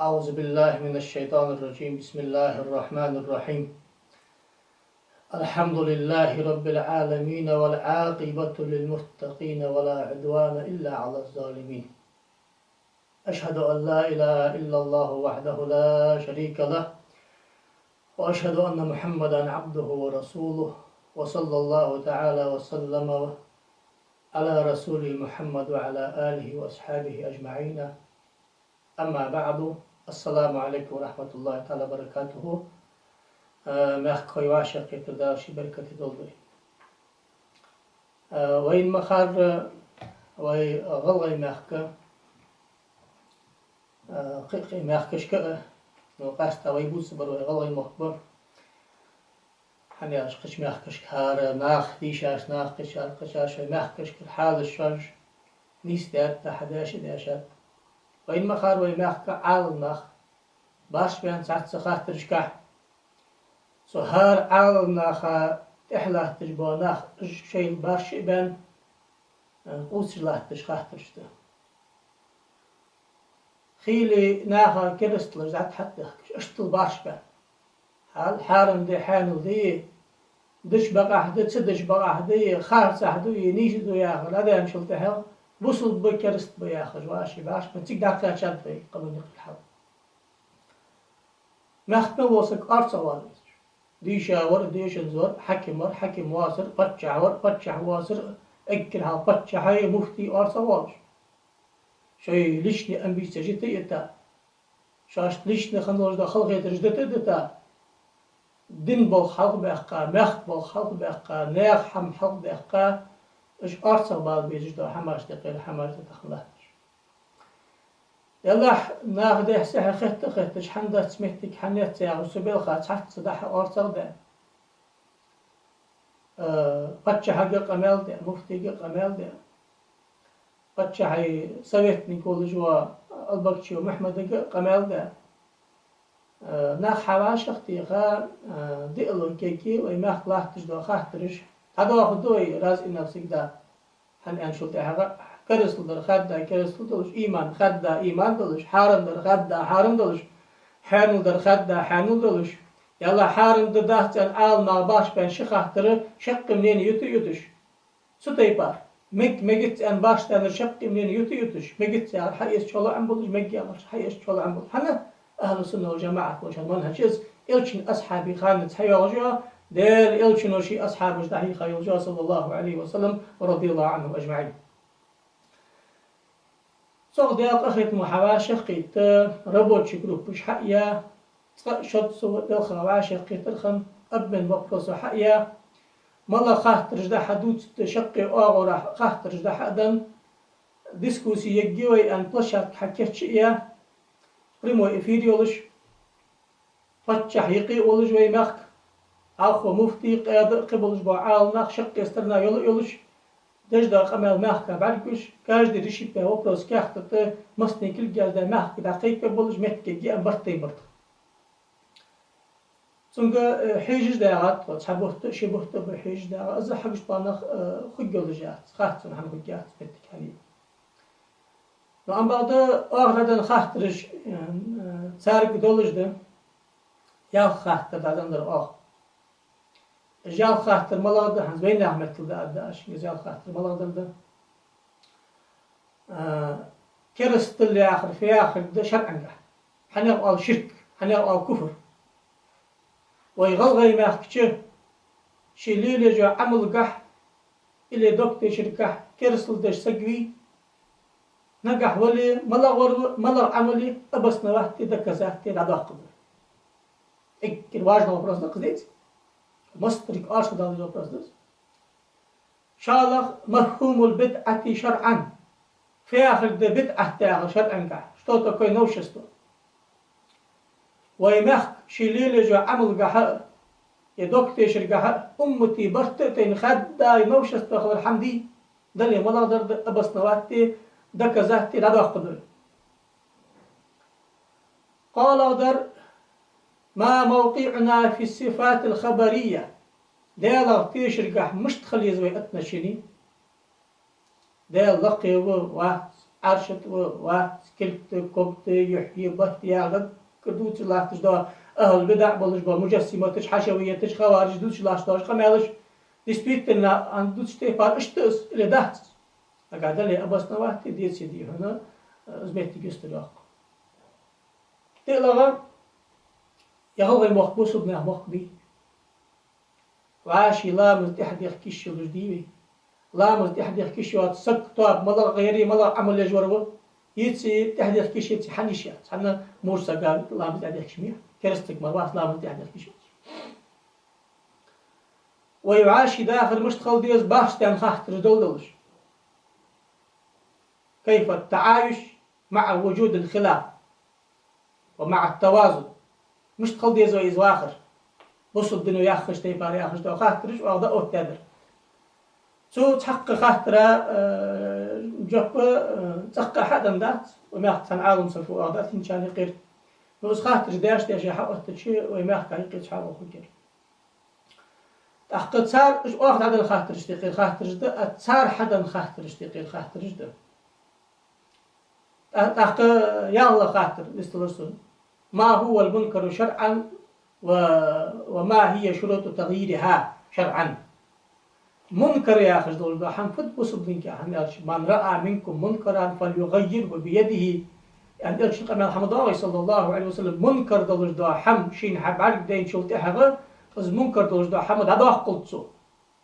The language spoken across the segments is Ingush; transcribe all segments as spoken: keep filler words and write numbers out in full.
أعوذ بالله من الشيطان الرجيم. بسم الله الرحمن الرحيم. الحمد لله رب العالمين، والعاقبة للمتقين، ولا عدوان إلا على الظالمين. أشهد أن لا إله إلا الله وحده لا شريك له، وأشهد أن محمدا عبده ورسوله، وصلى الله تعالى وسلم على رسوله محمد وعلى آله وأصحابه أجمعين. أما بعد. السلام عليكم ورحمة الله تعالى وبركاته. Э, мехкахой, вӀашагӀкхетар Дала ший беркате долда вай. Э, вайна ма харра, вай ГӀалгӀай мехка, э, кхы-кхы мехкашка а, ну, къаьстта вай бувцаш бар вай ГӀалгӀай мохк ба. ХӀана аьлча кхыча мехкашка хӀара нах дийшача, нах кхаьчача, кхаьчача вай мехкашкара хьалаш шоаш нийсдаьд, хьадеш а даьшад. Вайна ма харра вай мехка Ӏалам нах башха баьнна цхьацца хаттарашкахь. Цу хӀара Ӏалам наха тӀехьа латташ бола нах, уж шоайла башха а баьнна, э, къувсаш латташ хаттараш да. Хийла наха керасталаш зӀатӀа хьатӀадехкаш, иштта башха баьнна. Хьал-, хьарам де, хьанал де, деш бакъахьа да, ца деш бакъахьа да, харцахьа да, нийса да яхаш, дӀадаьнначул тӀехьагӀа бусалба ба, кераста ба яхаш, вӀаший башха баьнна, цига дӀакхаьчад вай къаман юкъера хьал. Мехка мел вола саг орцагӀвала везаш. Дийша вар, дешанза вар, хьаким вар, хьаким воацар, паччахь вар, паччахь воацар, эггара хьалха паччахьи муфтии орцагӀвоалаш. Шоай личный амбицеш дита а дита, шоашта личный хинна долаш дола халахетараш дита а дита, дина болх хьалхабаьккха, мехка болх хьалхабаьккха, наьха хӀама хьалхадаьккха, уж орцагӀбала безаш дола хӀамаш да, кхера хӀамаш да тахан латташ. Деллахь, наха дехьа-сехьа хетта а хетташ, хӀана дац моттиг, хӀана яц яхаш, цу балха цхьацца дӀа-хьа орцагӀдаьнна. Э, паччахьага къамаьл даь, муфтийга къамаьл даь, паччахьа советник волаш вола Албогачиев Мухьмадага къамаьл даь. Э, нах хьавӀашагӀтеха, э, диалог ергья, вай мехка латташ дола хаттараш дӀадоахаргда вай раз и навсегда. ХӀана аьлча шул тӀехьагӀа керастал дар хадда, керастал долаш, иман хадда, иман долаш, хьарам дар хадда, хьарам долаш, хьанал дар хадда, хьанал долаш. Яла хьарам да, дац аьнна, Ӏалам наха башха баьнна ши хаттар шаккхе мнени юта а юташ. Цу тайпара, мег-, мегац аьнна башха баьннар шаккхе мнени юта а юташ, мегац яхар хьаэца чӀоагӀа Ӏомабуллаш, мег яхар хьаэца чӀоагӀа Ӏомабуллаш. ХӀана? Ахьлу сунна вал жамаӀат волча манхӀаж из, Элчан асхьабий ханна цхьайоагӀаш я, Даьла Элчано ший асхьабаш дӀахьийха йолаш я, صلى الله عليه وسلم ورضي الله عنهم أجمعين. Цох Даьла къахетамо хьавӀашагӀкхийтта, рабочий группаш хьаяь, цкъа а шозза а вӀалла вӀашагӀкхетар хинна, обмен вопросов хьаяь, малагӀа хаттараш да хьадувцаргда, шаккхе оагӀорахьа хаттараш да хьаденна, дискусси ергья вай аьнна площадка хьакийчъяь, прямой эфир йолаш, паччахь юкъе а волаш вай мехка, Ӏохо муфтий, къаьда а кхы болаш бола Ӏалам нах шаккхе сторона йола а йолаш, деш дола къамаьл мехка бӀаргагуш, каждый решить даь вопрос каьхата тӀа, массане кулг яздаь мехка дӀакхайкабе болаш, моттиг ергья барт тайпара. Цунга, э, хьежаш дагӀа тхо, цхьа бутт а, ши бутт а ба хьежаш дагӀа. Из хьагуш баьннаб, э, хургйолаш яц, харцон хӀама хургьяц моттиг хьаний. Но амма бакъда оаха дӀаденна хаттараш, э, э, царга долаш да, ялх хаттар дӀаденнадар оаха. Ялх хаттар малагӀа да, хӀанз вайнаьха меттала да аргда аз шуга, ялх хаттар малагӀа да. А, керастал яхар фу яхар да шарӀангахь? ХӀанех оал ширк, хӀанех оал куфр? Вай ГӀалгӀай мехка чу ший лелаеш йола Ӏамалгахь или дог тешаргахь керастал деш саг вий? Нагахь вале, малагӀа вар ва, малагӀа Ӏамал я, обосновать де, доказать де дӀадоаккхаргда. Эггара важный вопрос да-кх из, деций? Массанега оршах дала деза вопрос да из. ШоллагӀа, مفهوم البدعة شرعا. Фу яхар да бидӀат яхар шарӀангахь? Что такое новшество? Вай мехка ший лелаеш йола Ӏамалгахьа а, е дог тешаргахьа а уммата барт а тайна хадда новшество хилар хӀама дий? Дале, малагӀа дар да обосновать де, доказать де дӀадоаккхаргда вай. КхоалагӀдар, ما موقعنا في الصفات الخبرية. Даьлах тешаргахь мишта хила еза вай отношени? Даьла лакхе ва, вац, Ӏарша тӀа вац кулг да, ког да, юхь я, батт я яхаш даггара дувцаш латташ да, ахӀлул-бидаӀ болаш ба, мужассиматаш, хьашавияташ, хаварижаш дувцаш латташ да къамаьлаш, действительно, ан дувцаш тайпара иштта да из или дац из. Ага дале обосновать де, деций дий хьона, э, из моттиг юстарйоаккх. ТӀехьагӀа я гӀалгӀай мохк бусалба наьха мохк бий. ВӀаши ламаз тӀехьа дехка йиш йолаш дий вай. Ламаз тӀехьа дехка йиш йоаца саг, тоаба малагӀа гӀайре, малагӀа Ӏамал еш вар ва. Еций тӀехьа дехка йиш яций, хӀана йиш яц? ХӀана мур сага ламаз тӀехьа дехка йиш ма яц? Керастаг мара вац ламаз тӀехьа дехка йиш йоацаш. Вай вӀаши дахар мишта хила деза бахаш тӀехьа хаттараш дол долаш. كيف التعايش مع وجود الخلاف ومع التوازن. Мишта хила деза вай из вахар? Бусалба дино яххача тайпара яхаш да хаттараш, оаха дӀаоттадаьдар. Цу цхьаккха хаттара, э, жоп, э, цӀаккха хьаденна дац, вай мехка цхьан Ӏалам саго оаха дӀатинчарна юкъера. Ну, из хаттараш деш-деш хьаоттача, вай мехка юкъе цхьа ваху кер. ТӀаккха цар уж оаха дӀаденна хаттарашта юкъера хаттараш да, а цар хьаденна хаттарашта юкъера хаттараш да. ТӀа-, тӀаккха ялх хаттар дисталар сона. ما هو المنكر شرعا و-، وما هي شروط تغييرها شرعا؟ Мункар яхаш долаш да хӀама фуд бусалба динга, хӀана аьлча, من رأى منكم منكرا فليغيره بيده. Ян элчан къамаьл хӀама доагӀий, صلى الله عليه وسلم, мункар долаш да хӀама шийна хьабӀаргадайначул тӀехьагӀа, из мункар долаш да хӀама дӀадоаккхалда цо.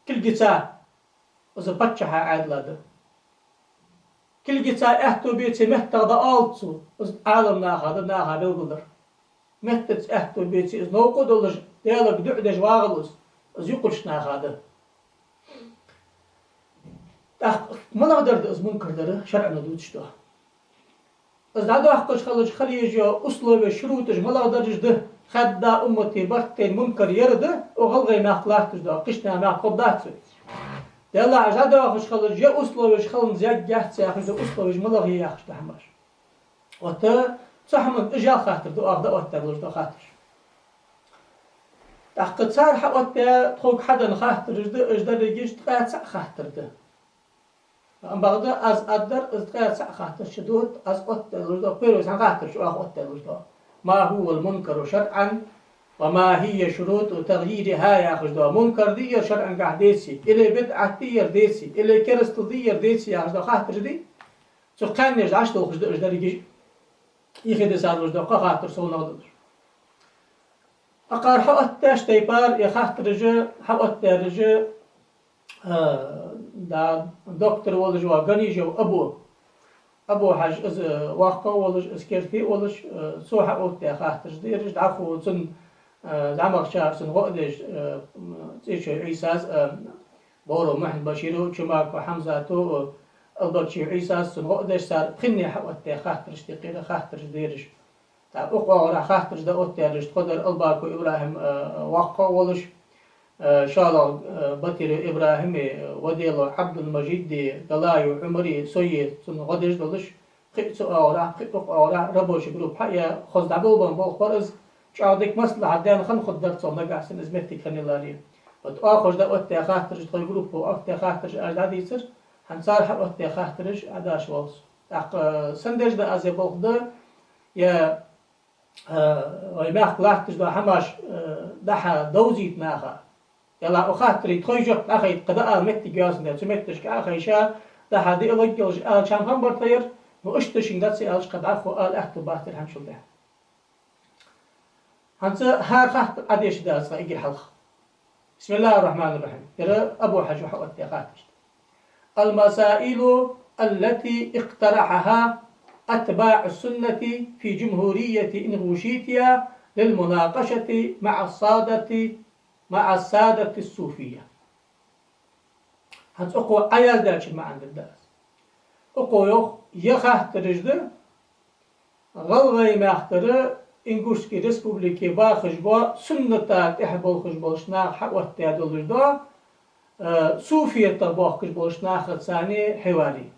Кулгаца, из паччахьа Ӏаьдала да. Кулгаца аьттув беце меттах дӀаалда цо, из Ӏаламнаха да, наха белгалдар. Меттаца аьттув беце из новкъа долаш, Даьлага дуӀа деш вагӀалва из, из юкъарча наха да. ТӀаккха малагӀа дар да из мункар дар, шарӀано дувцаш да. Из дӀадоаккхаш хилча хила еза условеш, шуруташ малагӀа дараш да, хадда уммата барт тайна мункар яр да, укх гӀалгӀай мехка латташ да, кхыча наьха мехка хургдац вай. Деллахь, из дӀадоаккхаш хилча, е условеш хиланза яггяц яхаш да, условеш малагӀа я яхаш да хӀамаш. Вот цу хӀаман уж ялх хаттар да оаха дӀаоттадаь долаш да хаттараш. ТӀаккха цар хьаоттадаь, тхога хьаденна хаттараш да, уж дерригаш ткъаь цаӀ хаттар да. Ам бакъда аз аргдар, из ткъаь цаӀ хаттараш чу дут, аз оттадаь долаш да, первый цхьан хаттараш чу оаха оттадаь долаш да. ما هو المنكر شرعا وما هي شروط تغييرها яхаш да. Мункар дий ер шарӀангахь, деций, или бидӀат дий ер, деций, или керастал дий ер, деций яхаш да хаттараш дий. Цу кхаьннеша дӀачудолхаш да уж дерригаш. Ихи десад луш да кхо хаттар совнагӀа долаш. Акхар хьаоттадаьча тайпара, е хаттараш хьаоттадаьраш, а, да, доктор волаш ва Ганижев Абу. Абу-Хьажа из, а, воккхагӀа волаш, из керте волаш, а, цо хьаоттадаь хаттараш да ераш, дӀахо цун, а, зӀамагӀчар цунна гӀо а деш, а, м, ЦӀечой Ӏийсас, а, Бовров Мухьмад-Баширо, Чумаков Хьамзато, а, Албакчиев Ӏийсас цунна гӀо а деш, цар пхенне хьаоттадаь хаттарашта юкъера хаттараш да ераш. ТӀаккха укх оагӀорахьа хаттараш дӀаоттадаьраш тхо дар: Албаков ИбрахӀим, а, воккхагӀа волаш, а, ШоллагӀа, а, Батиров ИбрахӀими, а, Ваделов Ӏабдул-Мажиди, Галаев Ӏумари, сои цунна гӀо деш долаш, пхиъ цу оагӀорахьа, пхиъ укх оагӀорахьа рабочий группа хьаяь, хоза дӀаболабенна болх бар из, чӀоагӀа дика маслахьат даьнна хинна хургдар цул нагахьа санна из моттиг хиннай аьле. Вот оаха уж дӀаоттадаь хаттараш, тхоай группо оттадаь хаттараш аз дӀадийцар, хӀанз цар хьаоттадаь хаттараш Ӏадаш волс. ТӀаккха сендерж да аз е болх да, е, а, вай мехка латташ да хӀамаш, а, дӀа-хьа довзийта наха. Е ла укх хаттарий тхоай жоп дӀахайта кхы дӀаала моттиг йоацандаь, цу метташка Ӏохайша, дӀа-хьа диалог йолаш ала чам хам бар тхоай, ну, иштта шуга дац аьлча, кхы дӀахо ала аьттув бац ер хӀанзчул тӀехьа. ХӀанз хӀара хаттар Ӏадеша дац цкъа эггара хьалха. بسم الله الرحمن الرحيم. Ер Абу-Хьажа хьаоттадаь хаттараш да. المسائل التي اقترحها أتباع السنة في جمهورية إنغوشيتيا للمناقشة مع السادة، مع السادة الصوفية. ХӀанз укхо Ӏояздаьчун маӀан дергда аз. Укхо йоах, е хаттараш да, ГӀалгӀай мехкара, Ингушский республике бахаш бола, сунната тӀехьа болхаш болча наха хьаоттадаь долаш да, а, суфиятах бохкаш болча нахаца хьевари.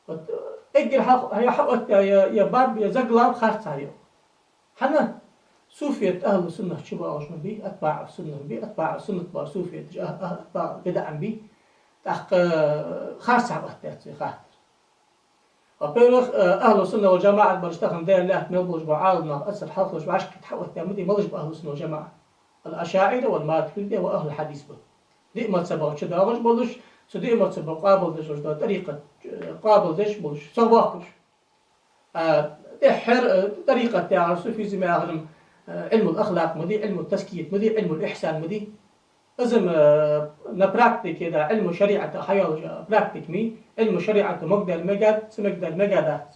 Вот, эггара хьа-, хьа-, хьаоттадаь я, я баб, я заглав харцахьа я. ХӀана? Суфият ахӀлу суннах чубоагӀаш ма бий, атбаӀу суннах ма бий, атбаӀу суннат бола суфияташ а, а, атбаӀу бидӀа ма бий. ТӀаккха харцахьа оттадаьд цу хаттара. Во-первых, э, ахӀлу сунна вал джамаӀат бараш тахан Даьла лаьтта мел болаш бола Ӏаламнах, ацар хьалхарча вӀашка тӀа хьаоттадаь ма дий, малаш ба ахӀлу сунна вал джамаӀа. Ал-ашаӀира вал матуридия ва ахӀлул хьадис ба. Диъ мазхӀабах чудоагӀаш болаш, цу диъ мазхӀабах къоабалдеш долаш дола тӀарикъат, э, къоабалдеш болаш, сагӀа боахкаш. А, тӀеххьара, э, тӀарикъат яхар, суфизм яхар, э, Ӏилмул ахлакъ ма дий, Ӏилмут тазкият ма дий, Ӏилмул ихьсан ма дий. Из-м, э, на практике, да, Ӏилму шариӀата хьайоалаш, э, практика ма йий, Ӏилму шариӀата магадаьр мегадац, ца магадаьр мегадац.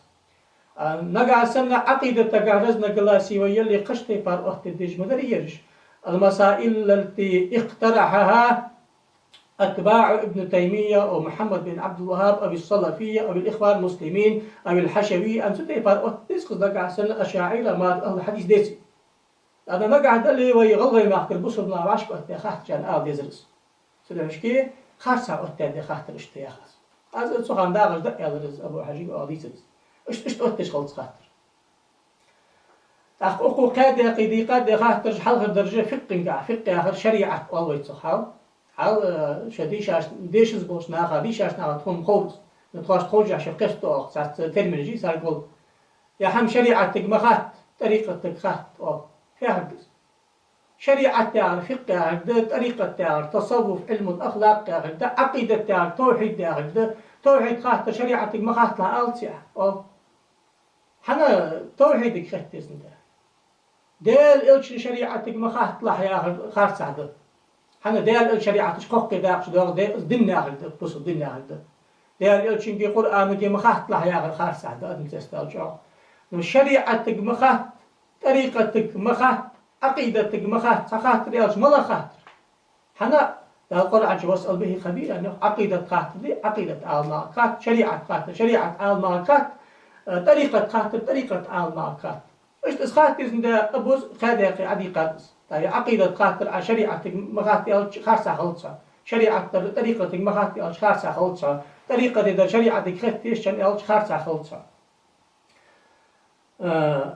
А, нагахьа санна Ӏакъидатагахь разногласие вай яле, кхыча тайпара оттаде дезаш ма дарий ераш. المسائل التي اقترحها أتباع ابن تيمية أو محمد بن عبد الوهاب أو السلفية أو الإخوان المسلمين أو الحشوية, аьнна, цу тайпара оттаде деза-кх из, нагахьа санна ашаӀира, ма ахӀлу хьадис деце. ТӀаккха нагахьа дале, вай гӀалгӀай мехкара бусалба наха вӀашка оттадаь хаттараш ала дезар из. Цудухьа шке харцахьа оттадаь хаттар иштта яхаш. Аз цу хана дагӀаш да аьлар из Абу-Хьажийга, оал дийцар из. Иштта, иштта оттадеш хилац хаттар. ТӀаккха укхо кхаь даькъе дийкъа да хаттараш хьалхардараш фикъхӀагахь, фикъхӀ яхар шариӀат оал вай цох хьал. Хьал, э, шоай дийшача, дешаза болча наха, дийшача наха тхона-м ховш, но тхоашта ховш шоаш кхестадоагӀа цхьацца терминаш, царга гӀолла. Е хӀама шариӀатага ма хатта, тӀарикъатага хатта оал. Фу яхар да из? ШариӀат яхар фикъхӀ яхар да, тӀарикъат яхар тасаввуф, Ӏилмул ахлакъ яхар да, Ӏакъидат яхар тавхьид яхар да. Тавхьид хаттар шариӀатага ма хатталахь, алац яхь, оал. ХӀана тавхьидага хетта деза да? Даьла элчан шариӀатага ма хатталахь яхар харцахьа да. ХӀана, Даьла элчан шариӀаташ кхоккхе дакъа чу доагӀа, де-, дин яхар да, бусалба дин яхар да. Даьла элчанга, Къуръанага ма хатталахь яхар харцахьа да, адам цецдала чӀоагӀа. Но шариӀатага ма хатта, тӀарикъатага ма хатта, Ӏакъидатага ма хатта, цхьа хаттар аьлча, малагӀа хаттар? ХӀана, Дала Къуръан чу «واسأل به خبيرا» йоах, Ӏакъидат хаттар дий, Ӏакъидат Ӏаламнахага хатта, шариӀат хаттар шариӀат Ӏаламнахага хатта, э, тӀарикъат хаттар тӀарикъат Ӏаламнахага хатта. Иштта из хатта дезаш да, абуз кхаь даькъе Ӏадийкъад из. ТӀаккха Ӏакъидат хаттар Ӏа шариӀатага ма хатта аьлча, харцахьа хилац хьо. ШариӀат дар тӀарикъатага ма хатта аьлча, харцахьа хилац хьо. ТӀарикъат дар шариӀатага хетта дезаш хьо аьлча, харцахьа хилац хьо. Э,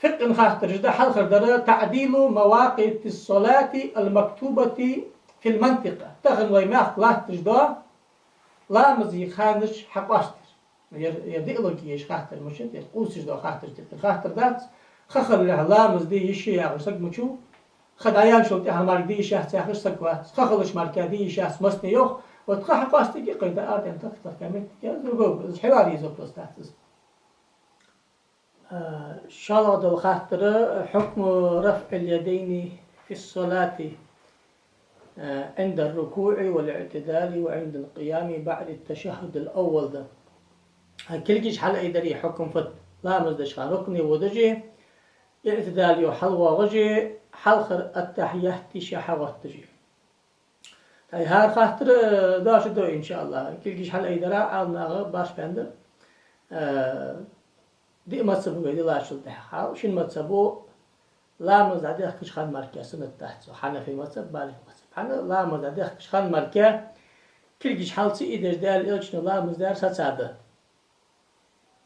фикъхӀа хаттараш да хьалхардар: تعديل مواقيت الصلاة المكتوبة في المنطقة. Тахан вай мехка латташ дола ламаза ханаш хьакъоастадар. Ер, ер диалоги еш хаттар мичад, ер къувсаш дола хаттар тӀехьа хаттар дац. Ха хилалехь ламаз де йиш я яхаш саг мичав? Ха дӀаяьнначул тӀехьагӀа мара де йиш яц яхаш саг вац. Ха хилча мара де йиш яц массане йоах. Вот ха хьакъоастаде кхайда арден тах-, тахка меттиг я, другой, из хьавар из вопрос дац из. А, шоллагӀа дола хаттар: حكم رفع اليدين في الصلاة, а, عند الركوع والاعتدال وعند القيام بعد التشهد الأول да. А, кулгаш хьалъайдара хьукам фуд? Ламаз деш хана рукуӀе водаш а, иӀтидал йо хьалвоагӀаш а, хьалхара аттахьият дийша хьалгӀотташ а. ХӀай, хӀара хаттара, э, дош да, иншааллахӀ. Кулгаш хьалъайдара Ӏаламнаха башха бенна да. Э, диъ мазхӀаб вай диллачул тӀехьагӀа. Шин мазхӀабо ламаз дӀадехкача хана мара суннат дац цо. Хьанафи мазхӀаб, Малики мазхӀаб. ХӀана, ламаз дӀадехкача хана мара кулгаш хьал ца айдеш Даьла элчано ламаз даьр сацаде.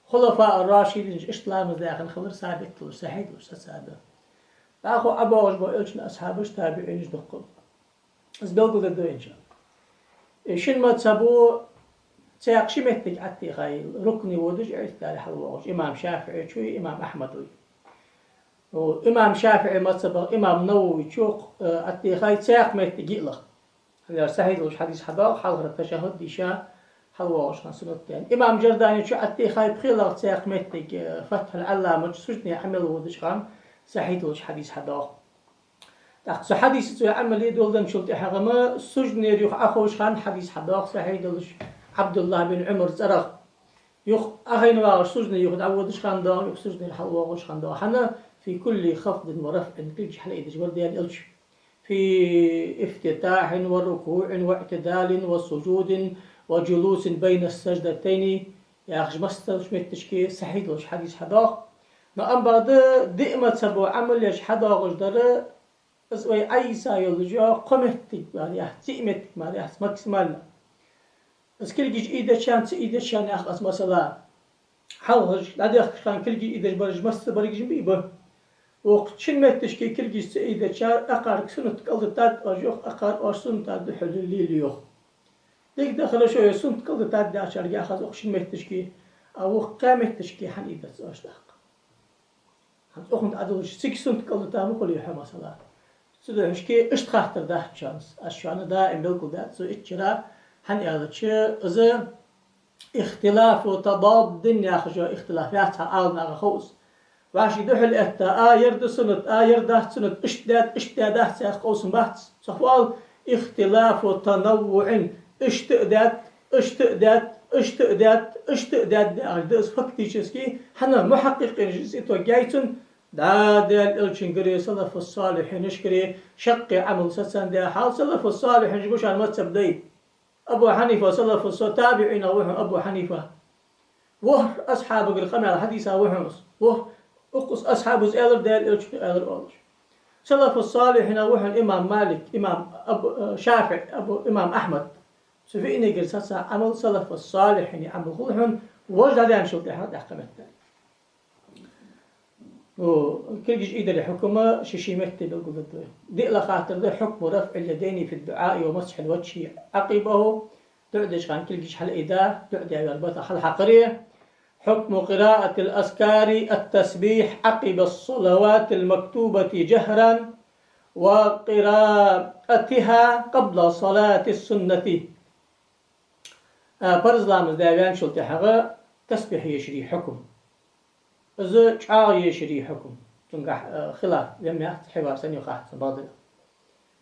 Хулафа ар-рашидинаш иштта ламаз даь хинна хилар сабит долаш, сахьихь долаш сацаде. ДӀахо ӀобоагӀаш бола элчан асхьабаш, табиӀинаш дукха ба. Из белгалдергда вай, иншааллахӀ. Э, шин мазхӀабо цхьаькха ши меттиг Ӏаттехай, рукуӀе водаш, иӀтидале хьалвоагӀаш, имам ШафиӀийчои имам Ахьмадои. О, имам ШафиӀий мазхӀабах имам Нававийчо, э, Ӏаттехай цхьаькха меттиг йиълагӀа. Хьалхара сахьихь долаш хьадис хьадоагӀа, хьалхара ташаххуд дийша хьалвоагӀаш хана суннат да аьнна. Имам Жарданийчо Ӏаттехай пхелагӀа цхьаькха меттиг, э, Фатхьул-Ӏалламачо сужуде Ӏа мел водаш хана сахьихь долаш хьадис хьадоагӀа. ТӀаккха цу хьадисаца вай Ӏамал е доланчул тӀехьагӀа-м сужудера юха Ӏоховшаш хана хьадис хьадоагӀа, сахьихь долаш, Ӏабдуллахь бин Ӏумара цӀерагӀа. Юха Ӏохайна вагӀаш сужуде юха дӀаводаш хана доагӀа, юха сужудера хьалвоагӀаш хана доагӀа. ХӀана? في كل خفض ورفع, кулгаш хьалъайдеш вар Даьла элча. في افتتاح وركوع واعتدال وسجود وجلوس بين السجدتين яхаш, массайолча метташка сахьихь долаш хьадис хьадоагӀа. Но амма бакъда диъ мазхӀабо Ӏамал еш хьадоагӀаш дар, из вай Ӏайса йолаш йола кхо меттиг мара яц, диъ меттиг мара яц максимально. Из кулгаш айдечарна, ца айдечарна яха аз масала. Хьалхарча дӀадехкача хана кулгаш айдеш бараш массабараш бий ба. Укх шин метташка кулгаш ца айдечар акхарга суннат кӀалдитад оаш йоах, акхар оаш суннатах духьал лелаю йоах. Дика да, хорошо, е суннат кӀалдитад яхачарга яха аз укх шин метташка. А воккхача метташка хьан идацар оаш тӀаккха? ХӀанз укхунна Ӏадуллаш цига суннат кӀалдита ма хулий хьо, масала. Цудухьа иштта хаттар дац шоана, аз шоана даим белгалдаьд, цу иччара хӀана аьлча, из ихтилафу тададдин яхаш йола ихтилаф яц хьа Ӏаламнаха ховш. ВӀаши духьал этта, а, ер да суннат, а, ер дац суннат, иштта даьд, иштта даьдац яха къовсам бац. Цох вал ихтилафу танаввуӀин, иштта а даьд, иштта а даьд, иштта а даьд, иштта а даьд яхаш да из фактически, хӀана мухьаккъикъинаша из итог яьй цун, дӀа Даьла Элчангара, салафу-салихьинашкара шаккхе Ӏамал сацандаь хьал, салафу-салихьинаш гуш шоана мазхӀаб дай. Абу Хьанифа салафу-са-, табиӀинех ва хьона Абу Хьанифа. ВорхӀ асхьабагара къамаьл хьадийца ва хьона из. ВорхӀ, укхаза асхьабаша аьлар, Даьла Элчано аьлар оалаш. Салафу-салихьинех ва хьона имам Малик, имам Абу, э, ШафиӀи, Абу, имам Ахьмад. Цу виънигара саца Ӏамал салафу-салихьина Ӏамал хул хьона, вож дӀадаьнначул тӀехьагӀа тӀаккха меттел. Ну, кулгаш ийдара хьукма ший-ший метте белгалдергда вай. ДиълагӀа хаттар да: حكم رفع اليدين في الدعاء ومسح الوجه عقبه. ДуӀа деча хана кулгаш хьалъайда, дуӀа даь ваьнна бата хьалхьакхаре. حكم قراءة الأذكار التسبيح عقب الصلوات المكتوبة جهرا وقراءتها قبل صلاة السنة. А, парз ламаз даь ваьнначул тӀехьагӀа тасбихь ешара хьукм. Из чӀоагӀа ешара хьукм. Цунгахь, а, хилаф ваьнна яц, хьевар санна юха хьаца баьдда.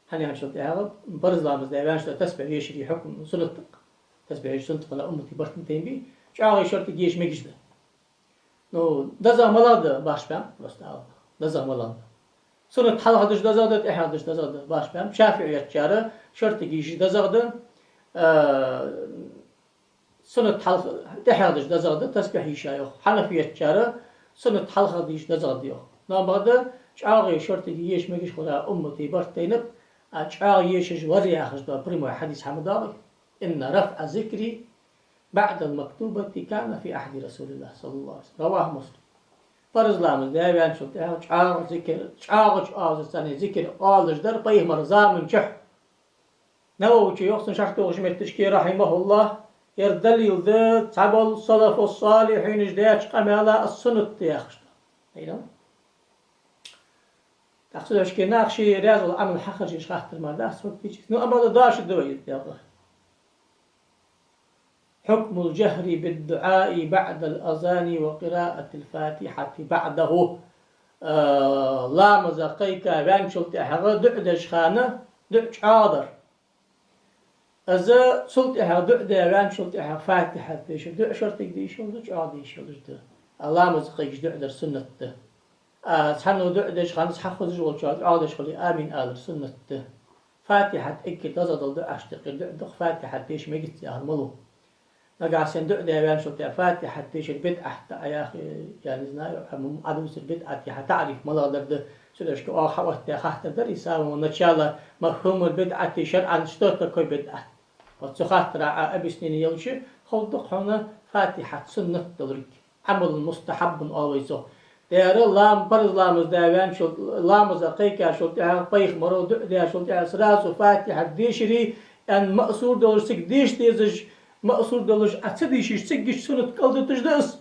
ХӀана аьлча тӀехьагӀа парз ламаз даь ваьнначул тӀехьагӀа тасбихь ешара хьукм суннат да. Тасбихь еш суннат хила уммата барт ма тайнабий. ЧӀоагӀа шортига еш мегаш да. Ну, дезагӀа малагӀа да башха баьннаб, просто ала. ДезагӀа малагӀа да. Суннат хьалха деш дезагӀа да, тӀехьа деш дезагӀа да башха баьннаб. ШафиӀий ечара шортига еш дезагӀа да, а, суннат хьалха, тӀехьа деш дезагӀа да, тасбихь еш йоах. Хьанафий ечара суннат хьалха деш дезагӀа да йоах. Но бакъда чӀоагӀа шортига еш мегаш хилара уммата барт тайнаб, а чӀоагӀа ешаш вар яхаш да прямой хьадис хьа ма доагӀий. إن رفع الذكر بعد المكتوبة كان في عهد رسول الله صلى الله عليه وسلم. رواه مسلم. Парз ламаз даь ваьнначул тӀехьагӀа чӀоагӀа зикр, чӀоагӀача оазаца цхьана зикр оалаш дар пайхамара заман чухь. Нававийс йоах цун шархь тохаш метташка, رحمه الله, ер далил да, цхьабола салафу-салихьинаша даьча къамаьла из суннат да яхаш да. Хьайран? ТӀаккха цу дешаца нах ший раьза вола Ӏамал хьахьажа еш хаттар мара дац, фактически. Ну, амма да дош да вай, дегӀа. حكم الجهر بالدعاء بعد الأذان وقراءة الفاتحة بعده. А, ламаза кхайка ваьнначул тӀехьагӀа дуӀа деча хана дуӀа чӀоагӀа дар. Из цул тӀехьагӀа дуӀа даь ваьнначул тӀехьагӀа Фатихьат дешар дуӀа шортига деш йолаш да, чӀоагӀа деш йолаш да. А ламаза кхайкаш дуӀа дар суннат да. А цхьанне дуӀа деча хана цхьа хозаш волчоа чӀоагӀа деш хуле, амин алар суннат да. Фатихьат эггара дезагӀа дола дуӀаш тӀехьа дуӀа да-кх, Фатихьат деша мегац яхар малув. Нагахьа санна дуӀа даь ваьнначул тӀехьагӀа Фатихьат дешар бидӀат да Ӏа яхе, я не знаю, Ӏа м-, Ӏа дувцар бидӀата хьа таӀриф малагӀа дар да, цу дешаца оаха хьаоттадаь хаттар дар из, с самого начала مفهوم البدعة شرعا, что такое بدعة. Вот цу хаттара Ӏа объяснени елча, ховргда-кх хьона Фатихьат суннат долга. Ӏамалун мустахьаббун оал вай цох. Дера лам-, парз ламаз даь ваьнначул, ламаза кхайкачул тӀехьагӀа, пайхамара дуӀа даьчул тӀехьагӀа сразу Фатихьат дешаре, аьнна маъсур долаш цига деша дезаш, маъсур долаш Ӏа ца дийшача, цига гича суннат кӀалдуташ да из.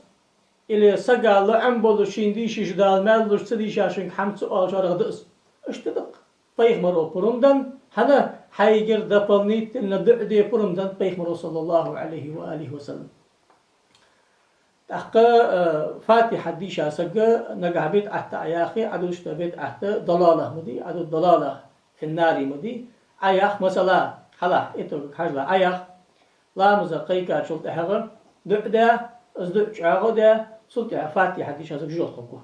Или сага лоӀам болаш шийна дийшача Дала маьл луш ца дийшачунга хӀама ца оалаш варгда из. Иштта да-кх. Пайхамара пурам даьд, хӀана, хьайгара дополнительно дуӀа де пурам даьд пайхамара, صلى الله عليه وآله وسلم. ТӀаккха, э, Фатихьат дийша саг нагахьа бидӀат да Ӏа яхе, Ӏа дувцаш дола бидӀат далала ма дий, Ӏа дувцаш дола далала фи ннари ма дий. Ӏа йоах, масала, хьалха, итогага хьажалахь, Ӏа йоах, ламаза кхайкачул тӀехьагӀа дуӀа даь, из дуӀа чӀоагӀа даь, цул тӀехьагӀа Фатихьат дийша саг жожагӀате хургва.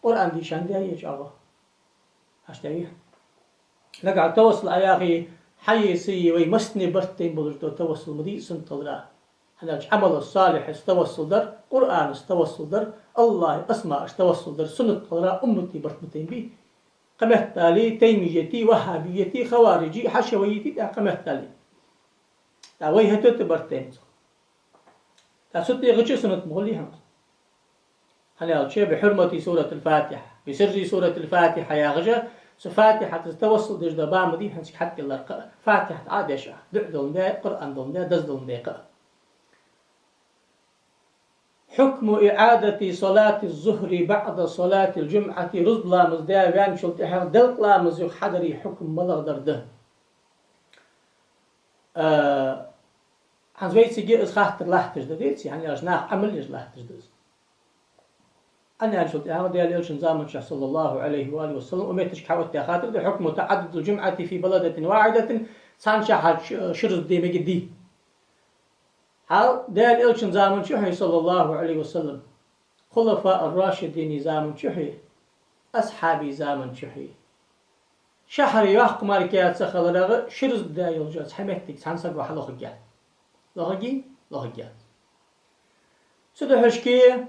Къуръан дийшандаь е чӀоагӀа. Иштта дий? Нагахьа тавассул Ӏа яхе, хьае, сае вай массане барт тайна болаш дола тавассул ма дий суннат хилара. ХӀана аьлча Ӏамалу-с-салихьаца тавассул дар, Къуръанаца тавассул дар, АллахӀа асмаашца тавассул дар суннат хилара уммата барт ма тайнабий. Кхыметтел таймийятий, ваххабийятий, хаварижий, хьашавийятий, тӀаккха кхыметтел. ТӀаккха вай хӀаьта а барт тайнаб цох. ТӀаккха цу тӀехьагӀа чу суннат ма хулий хьона. ХӀана аьлча, بحرمة سورة الفاتحة، بسر سورة الفاتحة яхаш, цу Фатихьатаца тавассул деш дола ба ма дий хьона цига хьатӀадиллар-кх, Фатихьат Ӏа а деш, дуӀа доландаь, Къуръан доландаь, деза доландаь-кх. حكم إعادة صلاة الظهر بعد صلاة الجمعة, рузба ламаз даь ваьнначул тӀехьагӀа делкъа ламаз юха хьадари хьукам малагӀдар да? А, хӀанз вайцига из хаттар латташ да, деций, хӀана аьлча наха Ӏамал еш латташ да из. Ӏа аьнначул тӀехьагӀа Даьла Элчан заман чухь, صلى الله عليه وآله وسلم, укх метташка хьаоттадаь хаттар да: حكم تعدد الجمعة في بلدة واحدة, цхьан шахьаре ш-, ши рузба де мегаш дий? Хьал Даьла Элчан заман чухь, صلى الله عليه وسلم, хулафаъ ар-рашидина заман чухь, асхьабий заман чухь шахьар йоккха мара ца хиларах ши рузба даь йолча цхьа моттиг цхьан саго хьалохаргьяц. Лохаргьий? Лохаргьяц. Цудухьа шки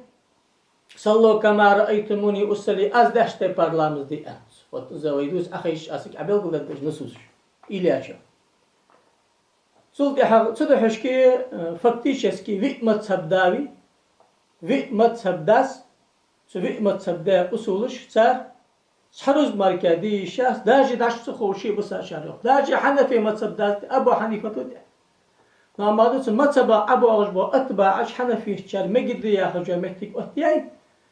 صلوا كما رأيتموني أصلي, аз деш тайпара ламаз де аьннад. Вот из вай дувц Ӏохайшача, аз цига Ӏобелгалдергда нусусаш. Иляча. Цул тӀехьагӀа, цудухьа шки, э, фактически виъ мазхӀаб да вай, виъ мазхӀаб да, цу виъ мазхӀаб да усулаш цар цхьа рузба мара де йиш яц, даже дӀачу ца ховше бусарчар йоах. Даже хьанафий мазхӀаб да, Абу Хьанифат ва тӀехьа. Но амма да цу мазхӀаба ӀобоагӀаш бола атбаӀаш хьанафитчар мегаш да яхаш йола моттиг оттаяьй,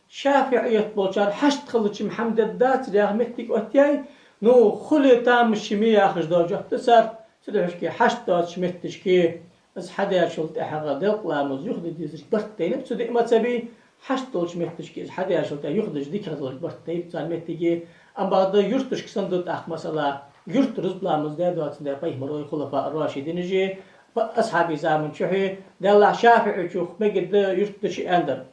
шафиӀият болчар хьашт хилча-м хӀама дергдацар яха моттиг оттаяьй, ну, хуле тамаш ма я яхаш дола жоп да цар, цудухьа шки хьашт доацача моттигашка из хьадаьчул тӀехьагӀа делкъа ламаз юха де дезарг барт тайнаб цу диъ мазхӀабе, хьашт долча моттигашка из хьадаьчул тӀехьагӀа юха деш дикагӀа долаш барт тайнаб цар моттиге, амма бакъда юрташка санна да тӀаккха масала, юрта рузба ламаз даь доацандаь пайхамара, хулафаъ ар-рашидинаша, асхьабий заман чухь, Даьллахь, ШафиӀийчох мегаш да юрта дича аьннадар.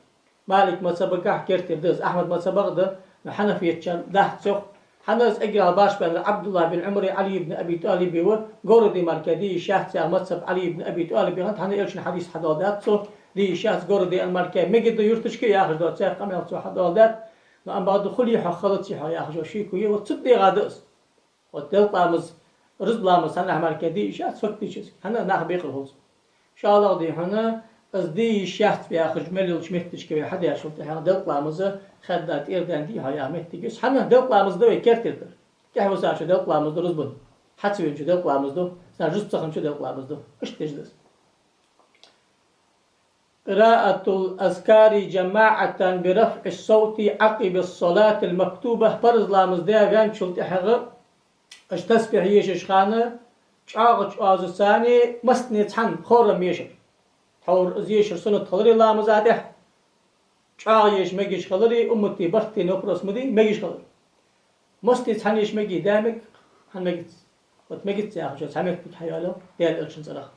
Малик мазхӀабагахь кертера да из, Ахьмад мазхӀабагахь да, но хьанафитчар дац йоах. ХӀана аьлча эггара башха баьннар Ӏабдуллахь бин Ӏумари, Ӏали ибн Аби ТӀалиби ва, говра де мара де йиш яц яха мазхӀаб Ӏали ибн Аби ТӀалиба хиннад, хӀана аьлча Элчан хьадис хьадоаладаьд цо, де йиш яц говра де аьнна мара, мегаш да юрташка яхаш дола цхьа къамаьл цо хьадоаладаьд, но амма бакъда хуле хьо, хилац хьо яхаш йола шеко я, вот цу тӀагӀа да из. Вот делкъа ламаз, рузба ламаз цхьаннахьа мара де йиш яц фактически. ХӀана, нах бекъар хул цо. ШоллагӀа да хьона, из де йиш яц яхаш мел йолча моттигашка вай хьадаьчул тӀехьагӀа делкъа ламаз хадда тӀера даьнна дий хьо яха моттиг я из. ХӀана, делкъа ламаз да вай кертера дар. ТӀехьависачо делкъа ламаз ду рузбан. Хьа ца веначо делкъа ламаз ду, цхьан жуз ца хинначо делкъа ламаз ду. Иштта деш да из. قراءة الأذكار جماعة برفع الصوت عقب الصلاة المكتوبة. Парз ламаз даь ваьнначул тӀехьагӀа, уж тасбихь ешача хана, чӀоагӀача оазаца массане цхьана хором ешар. Тхьовра из ешар суннат хилари ламаза тӀехьа. ЧӀоагӀа еша мегаш хилари, уммата барт тайна вопрос ма дий, мегаш хилар. Массане цхьана еша мегий, да мег, хӀана мегац? Вот мегац яхача цхьа моттиг хьайоалаю Даьла Элчан цӀерах.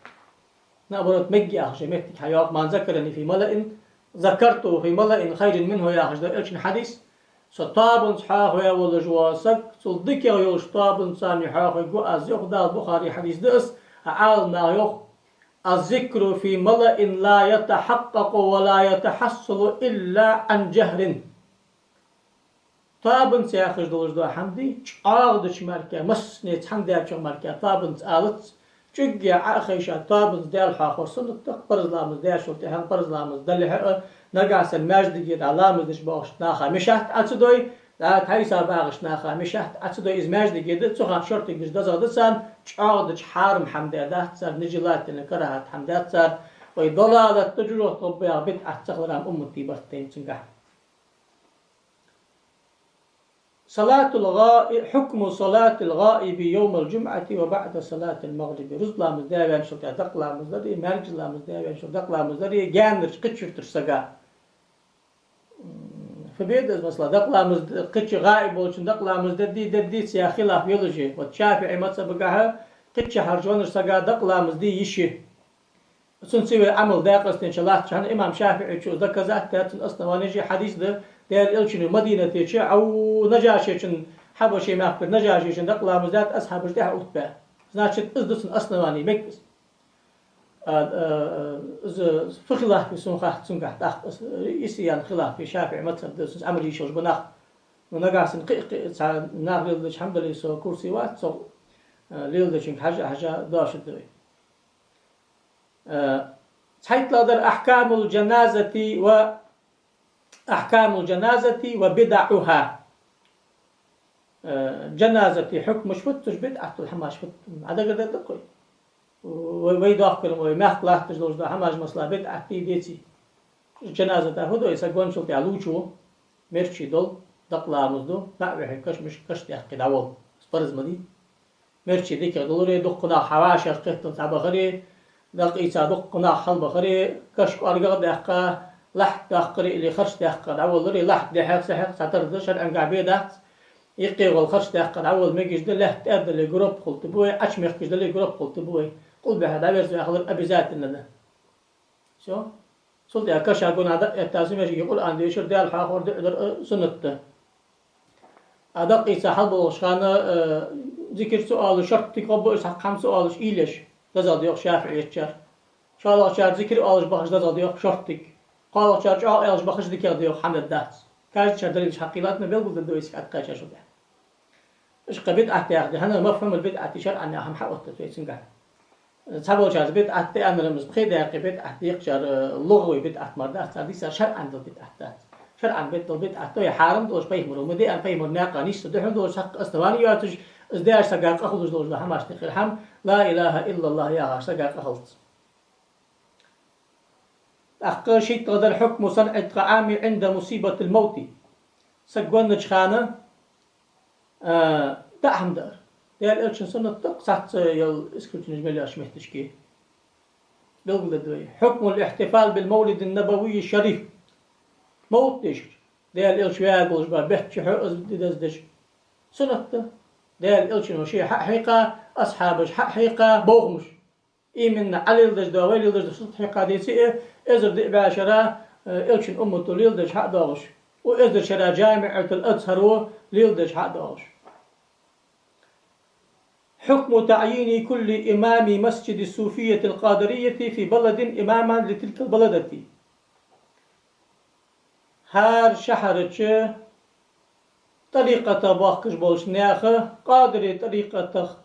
Наоборот, мег яхача моттиг хьайоагӀа: من ذكرني في ملأ ذكرته في ملأ خير منه яхаш да Элчан хьадис. Со тоабанца хьоахаваь волаш вола саг, цул дикагӀа йолча тоабанца царна хьоахавергва аз йоах Дала, Бухари хьадис да из, а Ӏаламнаха йоах: الذكر في ملأ لا يتحقق ولا يتحصل إلا عن جهر. Тоабанца яхаш долаш дола хӀама да, чӀоагӀдеча мара, массане цхьана даьчоа мара тоабанца алац, чӀугге Ӏо а хайша тоабанца Даьла хьоахавар суннат да, парз ламаз даьчул тӀехьагӀа, парз ламаз далехьа а, нагахьа санна маьждиге дӀа ламаз деш боагӀача наха мешат Ӏо ца дой, дӀа тхьайса багӀача наха мешат Ӏо ца дой, из маьждиге да, цу хана шортига деш дезагӀа да царна, чӀоагӀдеча хьарам хӀама даь дац цар, нежелательно, карахӀат хӀама дац цар, вай далалат да, жожагӀате гӀоргба яха бидӀат ца хилар ам уммата барт тайна цунгахьа. صلاة الغائب، حكم صلاة الغائب يوم الجمعة وبعد صلاة المغرب. Рузба ламаз даь ваьнначул тӀехьагӀа дакъа ламаз дари, маьркӀажа ламаз даь ваьнначул дакъа ламаз дари гаьнарча кхыча юртарча сага. М, фу беда из, масала, дакъа ламаз д-, кхыча гӀаиб волчун дакъа ламаз дергдий, дергдеций яха хилаф йолаш я. Вот ШафиӀий мазхӀабагахьа кхыча шахьарча веннача сага дакъа ламаз де йиш я. Цунца вай Ӏамал дакъа къаьстта латташ, хӀана имам ШафиӀийчо из доказать даьд, цун основанеш хьадис да, Даьла Элчано Мадинате чу, ау, Нажашечун, Хьабаший мехкара Нажашечун дакъа ламаз даьд, асхьабаш тӀехьа оттабаь. Значит, из да цун основани, мег из. А, а, а, из фу хилаф я сона хац цунгахьа тӀаккха, из, из ян хилаф я, ШафиӀий мазхӀаб да, цунца Ӏамал еш йолаш ба нах. Ну, нагахьа санна кхы, кхы, цхьа нах леладеча хӀама дале, со курсе вац, цо, а, леладечунга хьажа, хьажа дош да вай. Э, цхьайттлагӀдар أحكام الجنازة و، أحكام الجنازة وبدعها. Э, жаназата хьукмаш фуд, цу чу бидӀат дола хӀамаш фуд, Ӏа дагардергда-кх вай? Вай, вай дохкар, вай мехка латташ долаш дола хӀамаш, масала, бидӀат дий, деций? Жаназа тӀа фу ду, из саг венначул тӀехьагӀа лувчо, мерчи долаш, дакъа ламаз ду, дӀа а вихьа, кашамашка каш даьккха дӀаволла. Из парз ма дий. Мерчи дикагӀа доларе, дукха нах хьавӀашагӀкхетта цхьабахаре, дакъа ийца дукха нах хьалбахаре, каш кӀоаргагӀа даьккха, лахьт доаккхаре или харц даьккха дӀаволларе, лахьт дехьа-сехьа цхьатарра да, шарӀагахьа бе дац, юкъе гӀолла харц даьккха дӀаволла мегаш да, лаьтта тӀа дале, гроб хулаш да вай, Ӏочу мехкаш дале, гроб хулаш да вай, къулбехьа дӀаверзаваь хилар обязательно да. Всё. Цул тӀехьагӀа каша гонахьа дӀаэтта, цу мешке Къуръан дешар, Даьла хьоахавар, дуӀа дар, э, суннат да. А дакъа ийца хьалбоагӀача хана, э, зикар ца оалаш, шорттига гӀо ба из, цхьаккха хӀама ца оалаш, уйла еш, дезагӀа да йоах ШафиӀийчар. ШоллагӀчар зикар оалаш бахача дезагӀа да йоах шорттига. КхоалагӀчар чӀоагӀа оалаш бахача дикагӀа да йоах, хӀама дацар. Каждый чар далилаш хьакхийллад, белгалдергда вай цига тӀакхаьчачул тӀехьагӀа. Ишта бидӀат яхар да, хӀана, мафхӀумул бидӀати шарӀан яха хӀама хьаоттаду вай цунгахьа. Цхьаболчар бидӀат да аьннар-м из пхе даькъе бидӀат да, декхарчар лугӀавий бидӀат мара дац, цар дийцар шарӀан дола бидӀат дац. ШарӀан бетта дола бидӀат да вай хьарам долаш, пайхамаро ма де аьнна, пайхамара наькъа нийсса духьал долаш, цхьаккха основани йоацаш, из даьча сага къахьулаш долаш дола хӀамаш тӀехьа хӀама, ла илахӀа иллаллахӀ яхача сага къахьулац. ТӀаккха шийтталагӀдар: حكم صنع الطعام عند مصيبة الموت. Саг веннача хана, а, даа хӀама даар. Даьла Элчан суннат да-кх цхьацца йола исключенеш мел йоацача метташка. Белгалдергда вай. حكم الاحتفال بالمولد النبوي الشريف. Мовлат дешар. Даьла Элча ваь волаш бола бетта чухьа из ди дездеш. Суннат да. Даьла Элчано ше хьа а хьийкха, асхьабаша хьа а хьийкха, бовхамаш. Именно Ӏа леладеш да, вай леладеш да суннат хьийкха деце а, эзар диъ бӀаь шера, э, Элчан уммато леладеш хьа а доагӀаш. Укх эзар шера ДжамиӀатул Азхьаро леладеш хьа а доагӀаш. حكم تعيين كل إمام مسجد الصوفية القادرية في بلد إماما لتلك البلدة. ХӀара шахьара чу тӀарикъата бохкаш болча наьха, къадирий тӀарикъатах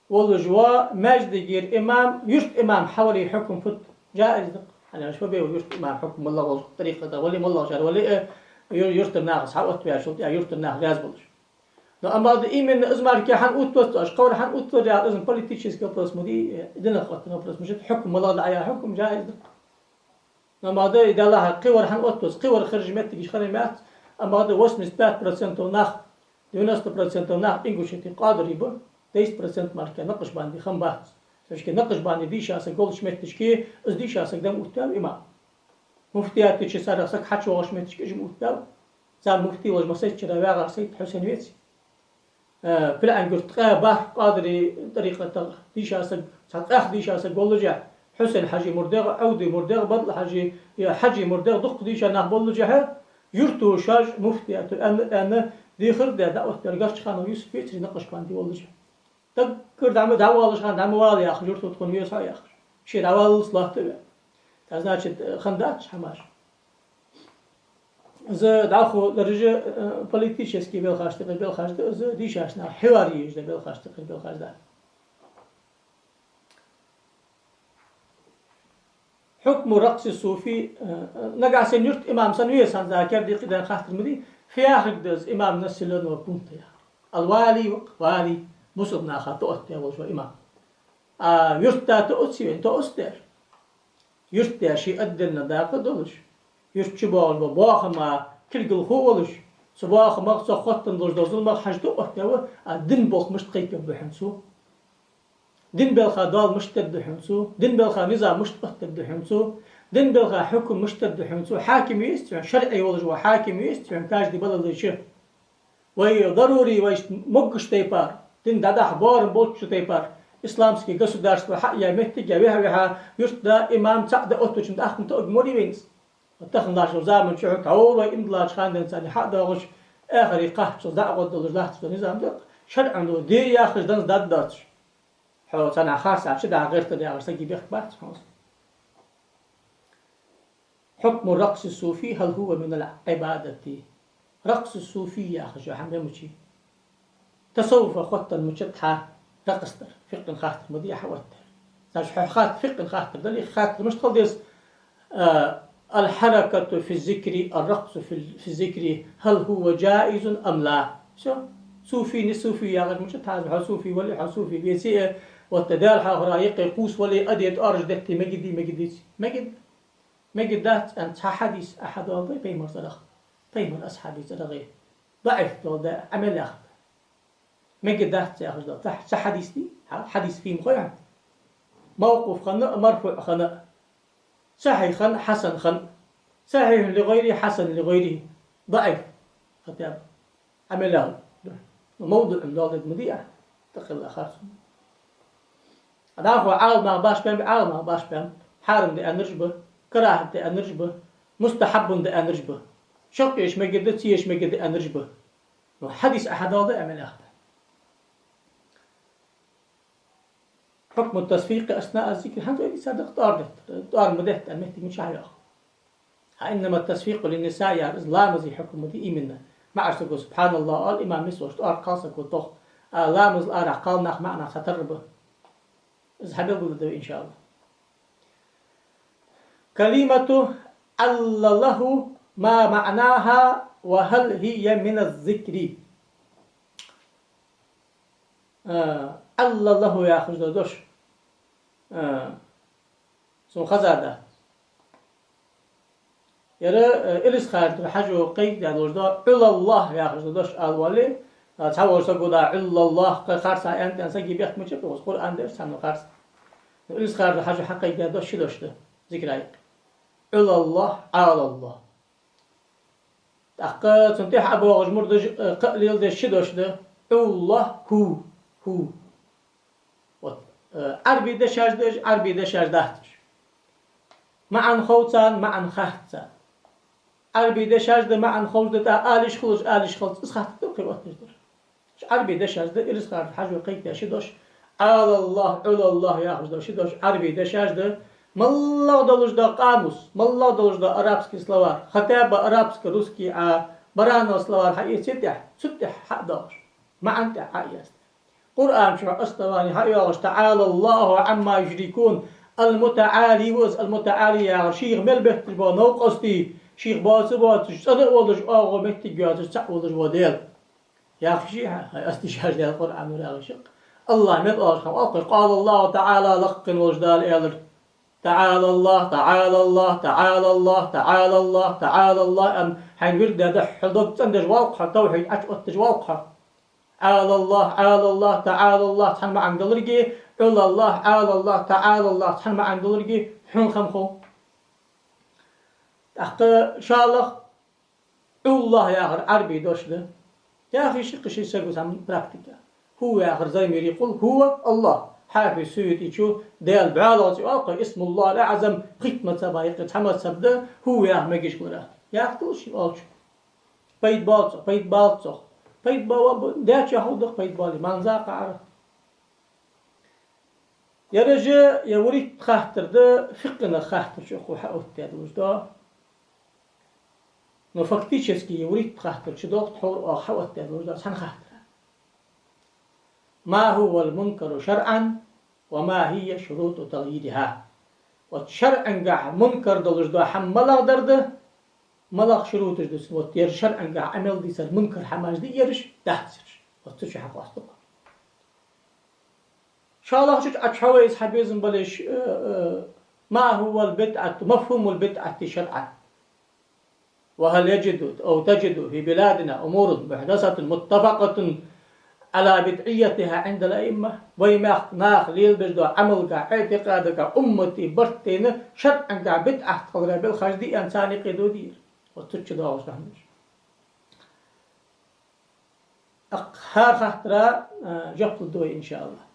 волаш вола маьждигера имам, юрта имам хьавара хьукам фуд? ЖаӀиз да-кх. ХӀана аьлча фу бе ва юрта имам хьукам, моллагӀа волча тӀарикъатах вале, моллагӀчар вале а, ю-, юртара нахаца хьаоттаваьчул тӀехьагӀа юртара наха раьза болаш. Но амма да именно из мара хӀана оттавац оаш, кхывар хӀана оттавац яхар, из политический вопрос ма дий, динах хоттаденна вопрос ма дий, хьукам моллагӀа да яхар, хьукам жаӀиз да. Но амма да, Даьллахьа, кхывар хӀана оттавац, кхывар хержа моттигаш хиннай ма яц, амма да восемьдесят пять процентов нах, девяносто процентов нах Ингушете къадирий ба, десять процентов мара накъшбандий хиннабац. Цу шке накъшбандий дийша саг волча метташка из дийша саг да ма оттаваьв имам. Муфтияте чу царех саг хьачувоагӀача метташка уж ма оттаваьв. Заммуфтий волаш массайтта шера ваьгӀар Сайд-Хьусен веций. Э, ПилӀан-Юрта ткъаь бархӀ къадирий тӀарикъатах дийша саг, цхьа ткъаьх дийша саг воллашехь, Хьусен-Хьажий мурдагӀа, Ӏовдий мурдагӀа, БатӀал-Хьажий, е Хьажий мурдагӀа, дукха дийша нах боллашехь, юрто шоаш муфтиято аьнна, аьнна, дехар а даь, даӀват даь, гарча хана Юсуп вецарий накъшбандий воллашехь. Даггара дӀа ма, дӀавоалаш хана дӀа ма вала яхаш, юрто тхона веза хьо яхаш. Ше дӀаваллалца латта ве. ТӀаккха, значит, э, хиннадац хӀамаш. Из дӀахо ларжа, э, политически белхаш тӀехьа белхаш да, из дийшача наха хьавар езаш да белхаш тӀехьа белхаш да. حكم الرقص الصوفي, э, э, нагахьа санна юрта имам санна веза хӀанз а керда кхы ден хаттар ма дий, фу яхилга да из имам населённого пункта яхар. Ал-вали ва-кх, вали, бусалба наха тоъаттадаь волаш вола имам. А юрта тоъац вайна, тоъац дер. Юрта ший отдельно дакъа долаш, юрта чу боагӀаш бола боахама кулгал ху а волаш, цу боахамах цох хоттаденна долаш дола зуламах хьажа тоъаттадаь ва, а дина болх мишта кхайкаб да хьона цо. Дина балха доал мишта дергда хьона цо, дина балха низам мишта оттадергда хьона цо, дина балха хьукам мишта дергда хьона цо, хьаким вест хьона, шарӀий волаш вола хьаким вест хьона, каждый баладача. Вай дарури, вай могаш тайпара, дин дӀадахьа боарам болча тайпара, исламский государство хьа а яь, моттиг а яь, вехьа-вехьа, юрта имам цаӀ да оттачун тӀаккха тоъаргма вайна из. Тахан латтача заман чухь тхьовра вай иман диллача хана денз царна хьа а доагӀаш, эхари кхаччалца дӀа а гӀоргдолаш латташ дола низам да-кх, шарӀо де яхаш денз даргдоацаш. Хьо царна харцахьа чу дӀа гӀертар яхаш сага бехк бац хьона. حكم الرقص الصوفي هل هو من العبادة؟ Ракъс суфи яхаш йола хӀама я мичай? Тасаввуфах хоттаденна мичад хьа ракъс дар? ФикъхӀан хаттар ма дий хьаоттадаьр. Значит, хьо хатта фикъхӀан хаттар дале, хаттар мишта хила деза: а, الحركة في الذكر، الرقص في ال-، في الذكر، هل هو جائز أم لا؟ Всё. Суфи, не суфи яхаш мичад хьа, хьо суфи вале, хьо суфи веце а, вот Даьла хьоахавара юкъе кхувсавале, а де тӀоараш детте мегаргдий, мегаргдеций? Мегаргда. Мегаргдац аьнна цхьа хьадис ахьадоаладе пайхамара цӀерагӀа, пайхамара асхьабий цӀерагӀа, даӀиф доаладе Ӏамал яхар. Мегаргдац яхаш дола цхьа, цхьа хьадис дий, хьа-, хьадис фу я ма хой хьона. Мавкъуф хинна а, марфуӀ хинна а, сахьихь хинна а, хьасан хинна а. Сахьихьун ли гӀайрихӀи, хьасанун ли гӀайрихӀи, даӀиф, хатӀа Ӏамал яхар. МавдуӀ ма доаладе ма дий, тӀаккха харц. ДӀахо Ӏаламнах башха ба, Ӏаламнах башха ба, хьарам да аьннараш ба, карахӀат да аьннараш ба, мустахьаббун да аьннараш ба. Шаккхе еш мегаргда, ца еш мегаргда аьннараш ба. Ну, хьадис ахьадоаладе Ӏамал яхар. حكم التصفيق أثناء الذكر, хӀанз вай дийцар да-кх тӀоара детта, тӀоара ма детта аьнна моттиг мичахьа йоагӀа. А إنما التصفيق للنساء яхар, из ламаза хьукам ма дий именно. МаӀа саго سبحان الله оал, имам миска волча тӀоара кхалсаго тох. А ламазал арахьа кхалнах, маӀа нах цхьатарра ба. Из хьабелгалдергда вай, إن شاء الله. كلمة الله الله، ما معناها وهل هي من الذكر؟ А, الله الله яхаш дола дош, а, сона хеза дац. Ер, э, Илисха-Юртара Хьажо кхайкадаь долаш да, Ӏулаллахӏ яхаш дола дош ала вале, а, цхьаволча саго да Ӏулаллахӏ, кхы харцахьа аьннад аьнна саги бехк ма бий, укхаза Къуръан дешаш цхьанне харц. Илисха-Юртара Хьажо хьакхайкадаь дош ши дош да, зикра юкъе. Ӏулаллахӏ, Ӏалаллахӏ. ТӀаккха цунна тӀехьа ӀобоагӀаш мурдаш, э, кхы а леладеш ши дош да, Ӏулаллахӏ, хӀу, хӀу. Вот, э, Ӏарбий дешаш да уж, Ӏарбий дешаш дац уж. МаӀан хов царна, маӀан хац царна. Ӏарбий дешаш да, маӀан ховш да, тӀаккха ала йиш хулаш, ала йиш хилац, из хаттар да кхы отташ дар. Уж Ӏарбий дешаш да, Илисха-Юртара Хьажо кхайкадаь ши дош, Ӏалаллахӏ, Ӏулаллахӏ яхаш дола ши дош Ӏарбий дешаш да, моллагӀа долаш дола къамус, моллагӀа долаш дола арабский словарь, хотя бы арабско-русский Ӏа, Баранов словарь хьаэце тӀехьа, цу тӀа тӀехьа хьа а доагӀаш, маӀан тӀехьа Ӏа а яздеш. Къуръан чу основани хьа а йоагӀаш, تعالى الله عما يشركون, المتعالي ва из, المتعالي яхар шийх мел бетташ бола новкъостий, шийх боаца боацаш, цӀена а волаш, оагӀув моттиг йоацаш, цаӀ волаш вола Даьла. Яхаш я хьа, хьай, аз дешаш Даьла Къуръан вар яхаш я-кх. АллахӀ мел оалаш хӀама оал-кх вай, قال الله تعالى, лакхе волча Дала аьлар. تعالى الله، تعالى الله، تعالى الله، تعالى الله, تعالى الله аьнна, хьайна вирд даь духхьал дог цӀендеш воалл-кх хьо, тавхьид Ӏочуоттадеш воалл-кх хьо. Ӏалаллахӏ, Ӏалаллахӏ, таӀалаллахӏ цхьан маӀанга даларгеи, Ӏулаллахӏ, Ӏалаллахӏ, таӀалаллахӏ цхьан маӀанга даларгеи хьона хӀама хов. ТӀаккха шоллагӀа, Ӏулаллахӏ яхар Ӏарбий дош да. Яхаш я-кх ши саго цхьан практике. ХӀува яхар замир я, قل هو الله. Хьафиз СуютӀийс Даьла бӀоалагӀа цӀи оал-кх, اسم الله الأعظم, пхийтта мазхӀаба юкъе цхьа мазхӀаб да, хӀува яха мегаш хилар. Яхийталаш ший оалачо. Пайда боал цох, пайда боал цох. Пайда бо-, бо-, дечох хӀама да-кх пайда боале, маӀан закъа Ӏара. Ераш а, ер вурийтта хаттар да, фикъхӀа хаттараш чу укхо хьаоттадаь долаш да. Но фактически ер вурийтта хаттар чу доагӀа тхьовра оаха хьаоттадаь долаш да цхьан хаттара. ما هو المنكر شرعا وما هي شروط تغييرها. Вот шарӀангахьа мункар долаш дола хӀама малагӀдар да, малагӀа шуруташ да цун. Вот ераш шарӀангахьа Ӏамал дийцар мункар хӀамаш дий ераш, дац ераш. Вот цу чу хьакъоастаргба. ШоллагӀча чу Ӏочухьа вай из хьабезам бале, ш-, э, э, ما هو البدعة، مفهوم البدعة شرعا. وهل يجد أو تجد في بلادنا أمور محدثة متفق على بدعيتها عند الأئمة؟ Вай мехка наха лелабеш дола Ӏамалгахьа, иӀтикъадагахьа, уммата барт тайна шарӀангахьа бидӀат хилара белхаш дий аьнна царна юкъе додийр. Вот цу чу доагӀаш да хӀамаш. ТӀаккха хӀара хаттара, а, жоп лургда вай, иншааллахӀ.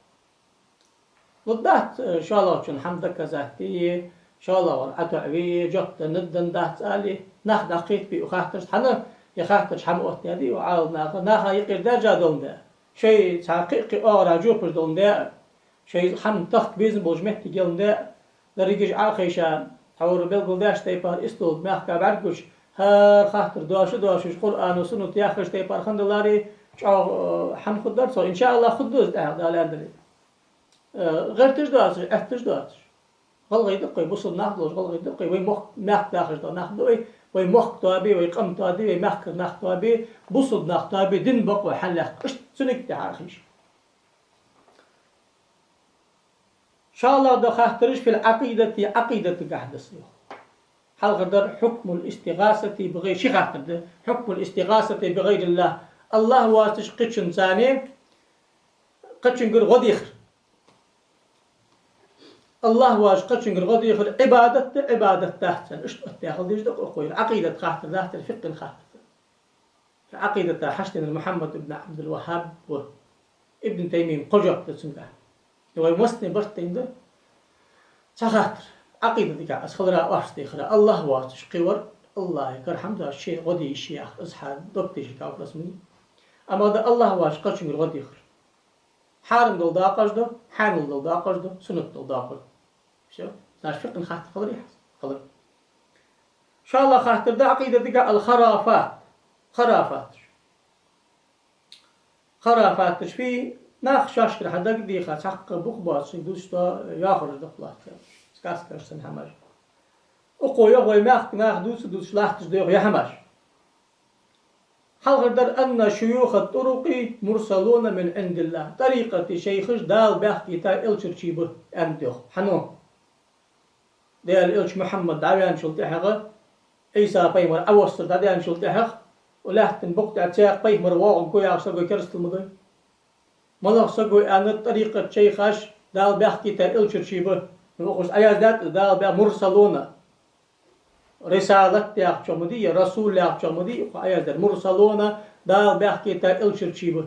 Лургдац, э, шоллагӀчун хӀама доказать де, шоллагӀвар ӀотоӀаве, жоп денна, денна дац али, нах дӀакхетабе укх хаттарашта. ХӀана, ер хаттараш хьа ма оттадаьдий укх Ӏаламнаха, наха юкъера даьржа доландаь, шоай цхьа кхы-кхы оагӀорахьа жопаш доландаь, шоай хӀама тахка безам болча моттиге яландаь, дерригаш Ӏо а хайша, тхьовра белгалдаьча тайпара, истола мехка бӀаргагуш, хӀара хаттар доаша-доашаш, Къуръано, Суннато яхача тайпара хиннадаларе, чӀоагӀа, э, хӀама хургдар цох. ИншааллахӀ, хургда из тӀехьагӀа, Дала аьннадале. Э, гӀерташ доацаш, Ӏетташ доацаш. ГӀалгӀай да-кх вай, бусалба нах долаш гӀалгӀай да-кх вай, вай мохк-, мехка дахаш дола нах да вай, вай мохк тоабе, вай къам тоаде, вай мехкара нах тоабе, бусалба нах тоабе, дин бокъо хьалъяккха, иштта цунга тӀехьа хиш. ШоллагӀа дола хаттараш في العقيدة, Ӏакъидатагахьа да са, йоах. Хьалхардар حكم الاستغاثة بغير، ши хаттар да. حكم الاستغاثة بغير الله. АллахӀ воацаш кхычунца, кхычунгара гӀо дехар. АллахӀ воацаш кхычунгара гӀо дехар Ӏибадат да, Ӏибадат дац аьнна. Иштта оттадаьхал дезаш да укхо. Ӏакъидата хаттар дац ер, фикъхӀа хаттар да. Ӏакъидата хьаштденар Мухьаммад ибн Ӏабдул-ВаххӀаб ва. Ибн Таймийя кхо жоп да цунга. Вай массане барт тайна да. Цхьа хаттар. Ӏакъидатагахь аз хилара оаш дехара. АллахӀ воацаш кхы вар, АллахӀа кара хӀама дац, ше гӀо де йиш я яхар. Из хьа дог тешийта вопрос ма дий. Амма да АллахӀ воацаш кхычунгара гӀо дехар. Хьарам дола дакъаш да, хьанал дола дакъаш да, суннат дола дакъаш да. Всё. Значит, фикъхӀа хаттар хилар яхь. Хилар. ШоллагӀа хаттар да Ӏакъидатагахь الخرافات. Харафаташ. Харафаташ фуй, нах шоашкара хьадагадеха, цхьаккха бух боацаш дувцаш дола яхараш да-кх латта. Сказкаш санна хӀамаш. Укхо йоах вай мехка наха дувца-дувцаш латташ да йоах ер хӀамаш. Хьалхардар أن شيوخ الطرق مرسلون من عند الله. ТӀарикъата шайхаш Дала баьхкийта элчарчий ба аьннад йоах. Хьано? Даьла элча Мухьаммад дӀаваьнначул тӀехьагӀа, Ӏийса пайхамар Ӏовоссар дӀадаьнначул тӀехьагӀа, лаьттан букъ тӀа цхьаккха пайхамар воагӀаргва яхаш саго керастал ма дой. МалагӀа саго аьннад тӀарикъата шайхаш Дала баьхкийта элчарчий ба? Ну, укхаза Ӏояздаьд Дала баь مرسلون. Рисалат яхачох ма дий, расул яхачох ма дий, укхо Ӏояздаьр مرسلون, Дала баьхкийта элчарчий ба.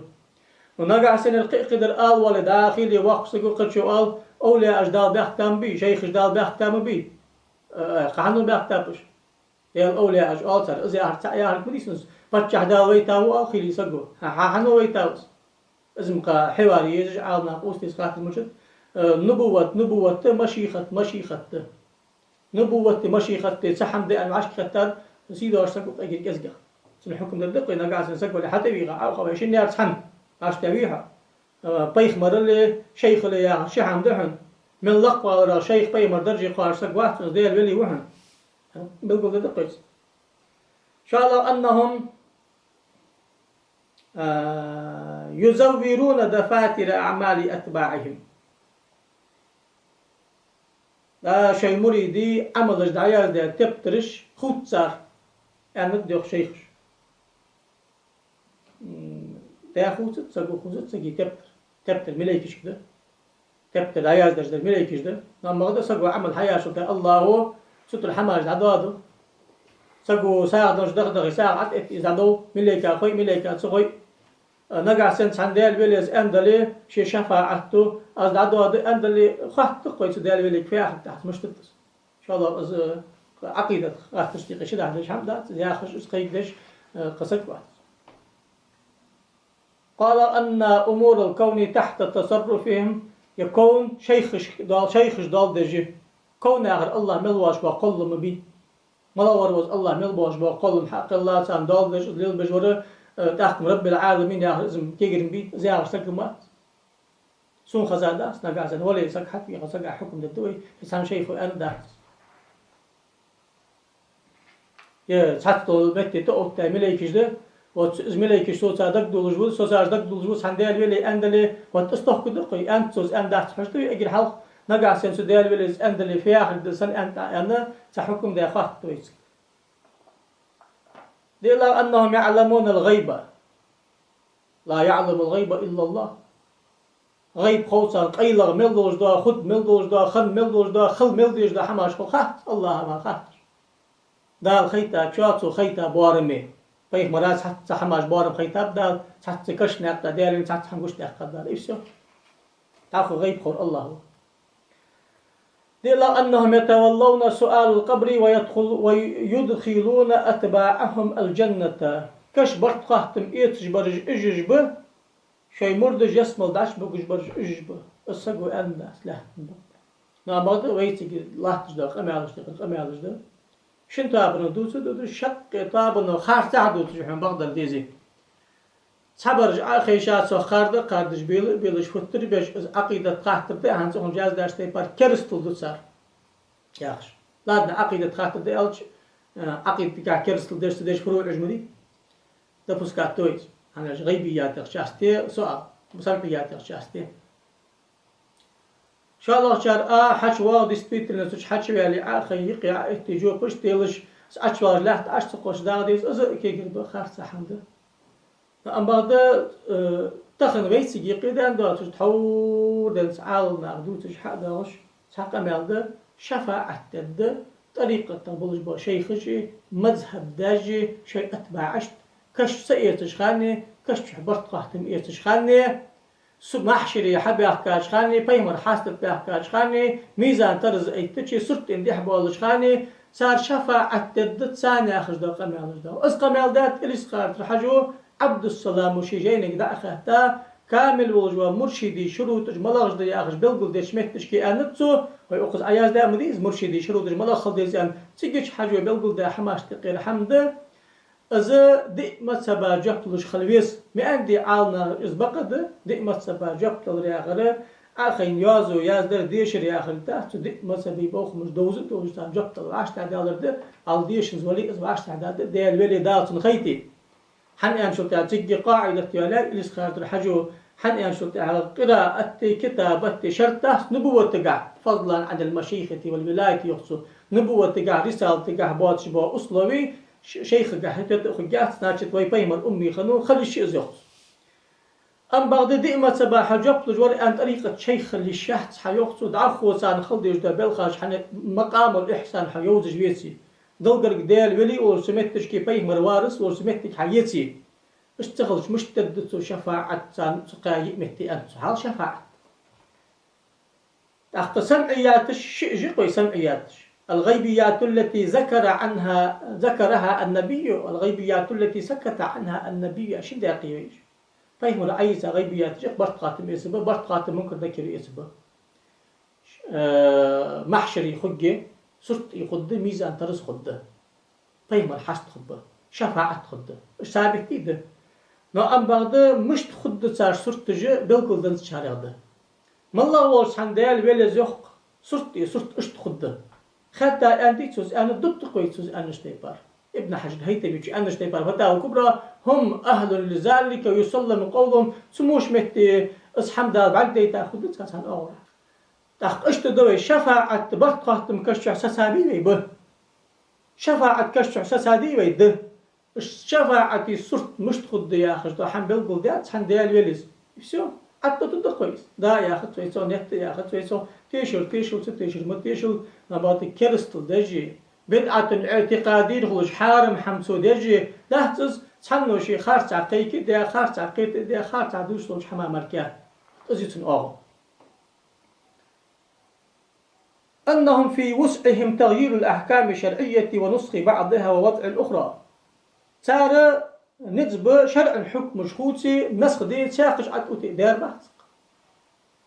Ну, нагахьа санна кхы а кхыдар ала воале, дӀа хиле воккха саг ва, кхычо оал, овлияаш Дала баьхкаб бий, шайхаш Дала баьхкаб бий? Э, э, кхы хьан баьхкаб уж? Даьла овлияаш оал цар, из яхар цхьа яхар ма дий сона, паччахь Дала вайтав оал хиле саго. Хьа, хьа, хьан вайтав из? Из ма кхы хьевар езаш Ӏаламнаха къоастаде хаттар мачат, э, нубувват, нубувват да, машийхат, машийхат да. Нубувватеи машийхатеи цхьа хӀама да аьнна вӀашкахетар, сийдола саг ва-кх эггара кӀезигагӀа. Цун хьукам дергда-кх вай, нагахьа санна саг вале хьатӀавийха, Ӏовха вай шиннара цхьана, вӀаштӀехьа вийхьа. Э, пайхамаралеи, шайхалеи яхар ши хӀама да хьона. Мел лакхваларах шайх, пайхамар дарже кхоачаш саг вац хьона, из Даьла вели ва хьона. Белгалдергда-кх вай цун. ШоллагӀа أنهم آه، يزورون دفاتر أعمال أتباعهم. Да, шоай муридий Ӏамалаш дӀаяздаь тептараш хувц цар, аьннад йоах шайхаша. М, да, хувцац, саго хувцац, сага тептар. Тептар малейкашка да. Тептар дӀаяздеш дар малейкаш да. Амма бакъда саго Ӏамал хьаяшалга АллахӀо цу тӀара хӀамаш дӀадоаду. Саго сагӀа долаш даха-даха, сагӀа ӀотӀаэтта из дӀадов, малейка хой, малейка ца хой. Нагахьа санна цхьан Даьла велес аьнна дале, ший шафаӀат ду, аз дӀадоаду аьнна дале, хоаттаргда-кх вай цу Даьла велега, фу яхилга да из, мишта да из. ИншаАллахӀ, из Ӏакъидата хаттарашта юкъе ши дахьа деш хӀама дац, из яхаш, из кхайкадеш, э, кхы саг вац. قال أن أمور الكون تحت تصرفهم. Ер кавн шайхаш доал-, шайхаша доал деш я. Кавн яхар АллахӀ мел воацаш бола кхоллам ба. МалагӀа вар из АллахӀ мел боацаш бола кхоллам? Хьакъ хилла царна доал деш, из лелабеш вар, э, тӀаккха-м Раббил-Ӏаламин яхар из-м кегийрг ба, из яхаш саг-м вац. Сона хезадац, нагахьа санна вале саг хьатӀавийха, сагах хьукам дергда вай, из цхьан шайхо аьннадац. Е цхьацца дола метте тӀаоттадаь малейкаш да, вот из малейкаш соца дагадоалаш ва, соца дагадоалаш ва, цхьан Даьла веле аьнна дале, вот из тохкаргда-кх вай, аьннад цо из, аьннадац хьожаргда вай эггара хьалха, нагахьа санна цу Даьла велес аьнна дале, фу яхилга да из, аьннад, аьнна, цхьа хьукам даь хоаттаргда вай цига. لولا أنهم يعلمون الغيب لا يعلم الغيب إلا الله. ГӀайб хов царна, къайлагӀа мел долаш дола, хургда мел долаш дола, хинна мел долаш дола, хила мел дезаш дола хӀамаш хов, хац АллахӀа мара, хац. Дала хайтачоа цо хайта боараме. Пайхамара цхьацца хӀамаш боарам хайтаб Дала, цхьацца кашамнаькъа Дала, Даьла веле цхьацца хӀама гучадаьккхад Дала. И всё. ДӀахо гӀайб ховр АллахӀ ва. لولا أنهم يتولون سؤال القبر ويدخل-، ويدخلون أتباعهم الجنة. Каша барт хоаттам эцаш бараш уж ба, шоай мурдаш ялсмале дӀачубугаш бараш уж ба. Из саго аьннадац лаьттан букъ тӀа. Ну, амма бакъда вай цига латташ дола къамаьлаш, тӀехьара къамаьлаш да. Шин тоабано дувцаш да, шаккхе тоабано харцахьа дувцаш хьона бакъдар дезий. Цхьабараш Ӏохайша цох кхарда, кхардаш бела, белаш футтар беш, из Ӏакъидата хаттар да, хӀанз цу хьона яздаьча тайпара керастал ду цар, яхаш. Ладно, Ӏакъидата хаттар да аьлча, э, Ӏакъидатагахь керастал деш, ца деш фуруӀаш ма дий. Допускать ду вай из. ХӀана аьлча гӀайбиятах часть, суал, самӀиятах часть. ШоллагӀчар а хьачувоагӀа, действительно, цу чу хьачуваьле, Ӏо а хайе, юкъе Ӏо а этте, жопаш а делаш, из Ӏочувоалаш лаьтта Ӏочу ца кхоссаш дагӀа деза, из а кегийра да, харц хӀама да. Амма бакъда, э, тахан вайцига юкъе даьнна доацаш, тхьовра денз Ӏаламнаха дувцаш хьадоагӀаш цхьа къамаьл да, шафаӀат дергда тӀарикъатах болаш бола шайхаша, мазхӀаб дажи, шоай атбаӀашта, каш ца эцаш хана, каш чу барт-хоаттам эцаш хана, цу махьшаре хьабаьхкача хана, пайхамар хьастата баьхкача хана, мизан-тараза эттача, сурт тӀа дехьа боалача хана, цар шафаӀат дергда царна яхаш дола къамаьлаш да. Из къамаьл даьд Илисхан-Юртара Хьажо Ӏабдуссаламо ший жайнага дӀа а хаьтта, камил волаш вола муршида шурутӀаш малагӀаш да яхаш белгалдеча метташка аьннад цо, вай укхаза Ӏояздаь ма дий из, муршида шурутӀаш малагӀа хила деза аьнна, цигача Хьажо белгалдаь хӀамашта юкъера хӀама да, из диъ мазхӀаба жоп луш хила веза. МаьӀан де Ӏаламнаха из бакъда, диъ мазхӀаба жоп далар яхар, Ӏохайна йоазув яздар, дешар яхар дац, цу диъ мазхӀаба бохамаш довза а довзаш царна жоп дала вӀаштӀехьадалар да, Алла дешанза вале из вӀаштӀехьадаьд, Даьла веле Дала цунна хайтий. ХӀана аьнначул тӀехьагӀа цигга къаӀидат йоалаяьй Илисхан-Юртара Хьажо, хӀана аьнначул тӀехьагӀа къираати, китабати шартт дац нубувватагахьа, فضلا عن المشيخة والولاية йоах цо, нубувватагахьа, рисалатагахьа боацаш бола условий ш-, шайхагахьа хӀета а хургьяц, значит, вай пайхамар умми хиннав, хила йиш я из йоах цо. Амма бакъда диъ мазхӀаба хьо жоп луш вар аьнна тӀарикъата шайх хила йиш яц хьа йоах цо, дӀахо царна хила дезаш дола белхаш хьа, макъамул ихьсан хьо йовзаш веце, Далла гарга Даьла вели волаш цу метташка, пайхамара варис волаш цу меттиге хьо еце. Иштта ца хилча, мишта дергда цо шафаӀат царна цу кхаь-йиъ метте аьннад цо, хьал шафаӀат. ТӀаккха самӀияташ шиъ жи-кх вай самӀияташ. الغيبيات التي ذكر عنها، ذكرها النبي، والغيبيات التي سكت عنها النبي. Шин даькъе вай уж. Пайхамара Ӏайса гӀайбияташ, барт-хоаттам эца ба, барт-хоаттам Мункар-Накир эца ба. Э, махьшаре хургья, сурт тӀа хургда, мизан-тараза хургда. Пайхамар хьаст хургба, шафаӀат хургда. Уж сабит дий да. Но амма бакъда мишта хургда цар сурташ белгалданзачарех да. МаллагӀа волча цхьан Даьла велеза йоах-кх, сурт тӀа сурт иштта хургда. Хаьтта аьннадий цо из, аьнна дутта кхой цо из аьннача тайпара. Ибн Хьажар ХӀайтамечо аьннача тайпара, Фатава Кубра: هم أهل لذلك ويسلم قولهم. Цу мо метте из хӀама Дала бӀаргадайта хургда царна цхьан оагӀорахьа. ТӀаккха иштта да вай, шафаӀат барт-хоаттам каш чу сацадий вай? Ба. ШафаӀат каш чу сацадий вай? Да. ШафаӀата сурт мишта хургда яхаш дола хӀама белгалдаьд цхьан Даьла велеза. И всё. Ӏаттата да-кх вай из. Да яхац вай цох, нет яхац вай цох, тешар тешал, ца тешар ма тешал, набатта керастал деш а, бидӀатун иӀтикъадера хулаш, хьарам хӀама цо деш а дац из, цхьанне ший харцахьа кхайка а даь, харцахьа кхета а даь, харцахьа дувцаш долча хӀаман мара. Из я цун оагӀув. أنهم في وسعهم تغيير الأحكام الشرعية ونسخ بعضها ووضع الأخرى. Цар низ ба шарӀан хьукмаш хувце, насх де, цхьаькхаш Ӏоотта а даьр бац-кх.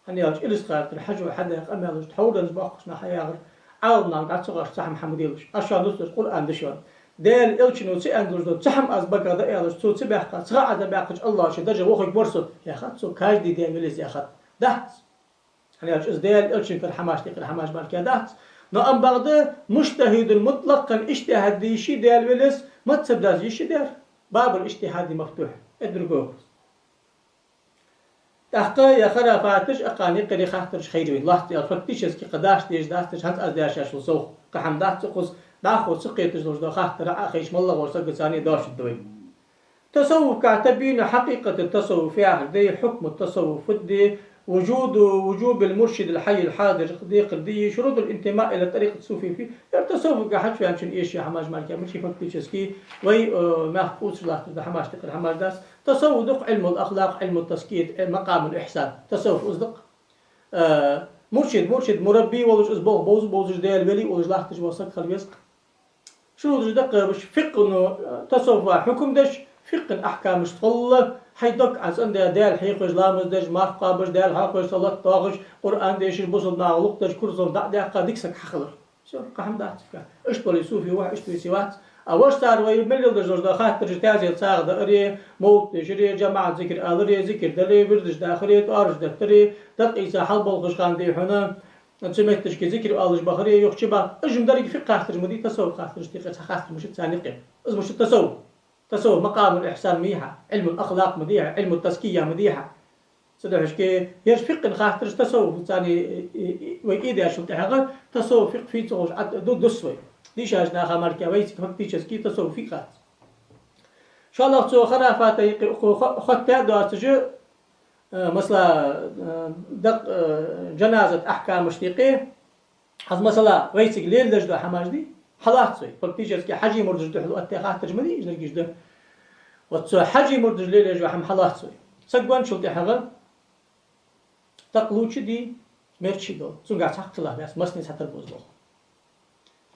ХӀана аьлча Илисхан-Юртара Хьажо хьадаь къамаьлаш тхьовра денз боккхагӀча наха хьаяхар: Ӏаламнаха дӀа ца гӀаш цхьа хӀама хӀама делаш, аз шоана дувцаш Къуръан да шоана. Даьла Элчано ца аьнна долаш дола цхьа хӀама аз багах да аьлча, цо ца баьккха, цхьа а аз баьккхача, АллахӀа ший даржа вохаргвар со, яхац цо, каждый Даьла велеза яхад. Дац. ХӀана аьлча из Даьла Элчан кара хӀамашта юкъера хӀамаш мара дац. Но амма бакъда мужтахӀидун мутлакъан ижтихӀад де йиш я Даьла велеза, мазхӀаб даза йиш я даьр. باب الاجتهاد مفتوح. Это другой вопрос. ТӀаккха е харафаташ, акхарна юкъера хаттараш хайра вайна. Лоацца аьлча, фактически кхы даш дезаш дац, хӀанз аз дешаш дола совгӀа кхы хӀама дац укхаза, дӀахо ца кхеташ долаш дола хаттар Ӏохайша, моллагӀа волча сагаца а дош да вай. Тасаввуфагахьа تبيين حقيقة التصوف яхар да, хьукму тасаввуфа да, وجود، وجوب المرشد الحي الحاضر декхар да, شروط الانتماء إلى الطريقة الصوفية. Ер тасаввуфагахьа хьачувеначун эшаш хӀамаш мара мичай фактически вай, э, мехка кхувсаш латташ дола хӀамашта юкъера хӀамаш дац. Тасаввуф да-кх علم الأخلاق, علم التزكية, э, مقام الإحسان. Тасаввуф из да-кх. Э, муршид, муршид, мурабби волаш, из болх бовза, бовзаш, Даьла вели волаш латташ вола саг хила веза-кх. Шуруташ да-кх уж: фикъхӀо, э, тасаввуфа хьукам деш, фикъхӀа ахькамаш хулла, хьай дог Ӏа цӀендаь, Даьла хьехаш, ламаз деш, марха кхоабаш, Даьла хьоахавеш, салот доахаш, Къуръан дешаш, бусалба наха гӀулакх деш, курзална дӀа а даьккха, дика саг хьахилар. Всё, кхы хӀама дац-кх. Иштта вале суфи ва хьо, иштта веце вац. А вож цар вай мел леладеш дола хаттараш: таьзета сагӀа даар, мовлат дешар, жамаӀат зикар алар, зикар дар, вирдаш дахар, тӀоараш деттар, дакъа ийца хьалболхаш хана дий хьона цу метташка зикар оалаш бахар, юха чубахар. Уж-м деррига фикъхӀа хаттараш ма дий, тасаввуф хаттарашта юкъера цхьа хаттар ма дий царна юкъе. Из ма дий тасаввуф. Тасаввуф مقام الإحسان ма дий хьа, علم الأخلاق ма дий хьа, علم التزكية ма дий хьа. Цудухьа шке, ераш фикъхӀа хаттараш тасаввуф, царна, э, э, э, вай кӀийдешал тӀехьагӀа, тасаввуф фикъхӀ фу я ца ховш, Ӏад ду дус вай. Дийшача наха мара вай цига фактически тасаввуф фикъхӀ хац. ШоллагӀа цо харафаташ юкъе укхо хо-, хоттадаь доацаш, э, масала, э, дакъа, э, жаназат ахькамаш юкъе, хӀанз масала, вай цига леладеш дола хӀамаш дий, хьалац вай. Фактически хьажий мурдаш духьал оттадаь хаттараш ма дий, уж деррига да. Вот цо хьажий мурдаш лелаеш дола хӀама хьалац вай. Саг венначул тӀехьагӀа дакъа лувча дий, мерчи дий, цунгахь цхьаккха хилаф яц, массане цхьатарра ба из, йоах.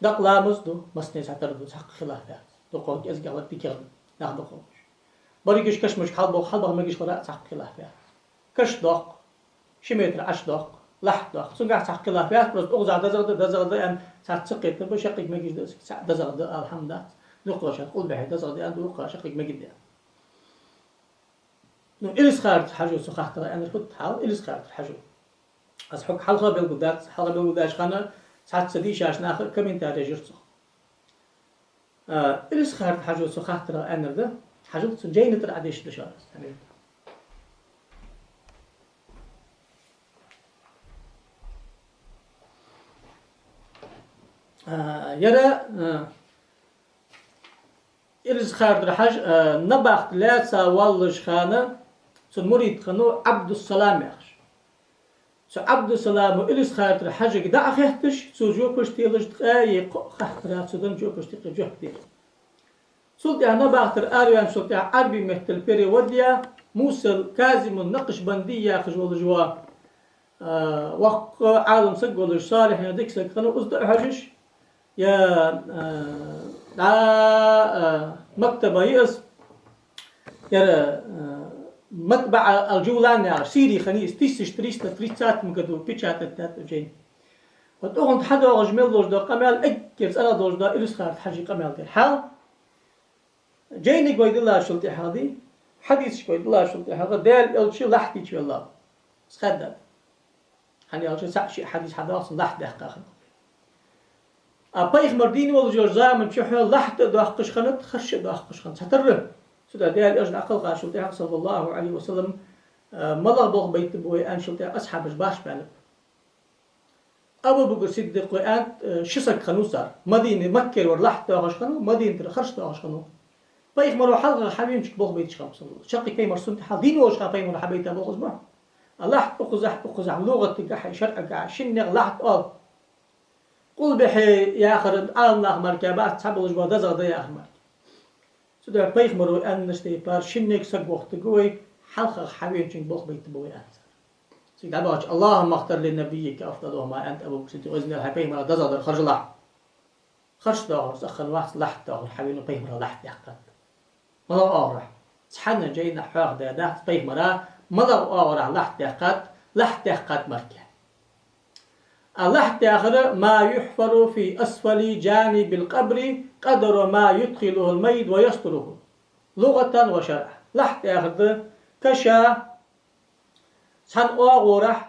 Дакъа ламаз ду, массане цхьатарра да, цхьаккха хилаф яц. Дукха кӀезигагӀа вар дикагӀа нах дукха. Берригаш кашамашка хьалбоах, хьалбаха мегаш хилар цхьаккха хилаф яц. Каш доаккх, ши метр Ӏаш доаккх, лахьт доаккх. Цунгахь цхьаккха хилаф яц, просто укхазахь дезагӀа да, дезагӀа да аьнна, цхьацца кхетам ба, шаккхе мегаш да, цхьа дезагӀа да ала хӀама дац. ДукхагӀчар къулбехье дезагӀа да аьнна, дукхагӀа шаккхе мегаш да. Ну, Илисха-Юртара Хьажо цо хаттар аьннар фуд хьал, Илисха-Юртара Хьажо. Аз хьога хьалха белгалдаьд, хьалха белгалдаьча хана цхьацца дийшача наха комментареш йир цох. А, Илисха-Юртара Хьажо цо хаттар аьннар да, хьажал цун жайна тӀара Ӏадешаш да шоана. А, яра, а, Илисха-Юртара Хьажа, а, набахта лаьца воаллача хана цун мурид хиннав Ӏабдуссалам яхаш. Цу Ӏабдуссалама Илисха-Юртара Хьажага дӀа а хетташ, цо жопаш телаш, ткъаь кхо хаттара цо денна жопашта юкъе жоп дир. Цул тӀехьа набахтара араваьнначул тӀехьа Ӏарбий меттала перевод яь, Мусал Казимун Накъшбанди яхаш волаш ва, а, воккха Ӏалам саг волаш, салихьех дика саг хиннав, из дӀа а хьожаш, я, а, дӀа, а, мактаба я из, яра, а, Матбаъа ал-Джувлани яхаш, Сире хиннай из, тысяча триста тридцатом году печатать даьд жайна. Вот укхунна хьадоагӀаш мел долаш дола къамаьл эггара цӀенагӀа долаш да Илисха-Юртара Хьажий къамаьл дар. Хьал жайнага вай диллачул тӀехьагӀа дий, хьадисашка вай диллачул тӀехьагӀа, Даьла Элча лахьта чу веллав. Из хаьдда да. ХӀана аьлча цхьа-ши хьадис хьадоагӀа цун лахьт даьккха хана. А пайхамар дийна волаш йолча заман чухь лахьт а доаккхаш хиннад, харш а доаккхаш хиннад. Цхьатарра. Цудухьа Даьла Элчана кхелхачул тӀехьагӀа, саллаллахӀу Ӏалайхи ва саллам, а, малагӀа болх байтаб вай аьнначул тӀехьагӀа асхьабаш баш баьннаб. Абу Бакр Сиддикъ вай аьннад, э, ши саг хиннав цар. Мадина, Маккара вар лахьт доахаш хиннав, Мадинатара харш доахаш хиннав. Пайхамаро хьалхагӀа хьавеначунга болх байташ хиннаб, саллаллахӀу. Чаккхе пайхамар суннат хьал дийна волча хана пайхамаро хьабайта болх из ба. А лахьт укхазахь, укхазахь лугӀатагахьа, шарӀагахьа шиннех лахьт оал. Къулбехье яхар Ӏаламнаха мара бац, цхьаболаш ба дезагӀа да яхар мара. Цудухьа пайхамаро аьннача тайпара шиннега саг вохийтаргва вай, хьалхагӀа хьавеначунга болх байтаргба вай, аьннад цар. Цига дӀабахача: «اللهم اغفر لنبيك أفضلهما», аьннад Абу Бакр Сиддикъо, из мел хьай пайхамара дезагӀа дар харжалахь. Харш доахар цӀагӀа хиннавац, лахьт доахар хьавенав, пайхамара лахьт даьккхад. МалагӀа оагӀорахьа? Цхьанне жайнахьа хьоахадаь дац пайхамара, малагӀа оагӀорахьа лахьт даьккхад, лахьт даьккхад мара. А лахьт яхар: «ما يحفر في أسفل جانب القبر قدر ما يدخله الميت ويستره». ЛугӀатан ва шарӀан. Лахьт яхар да каша цхьан оагӀорахьа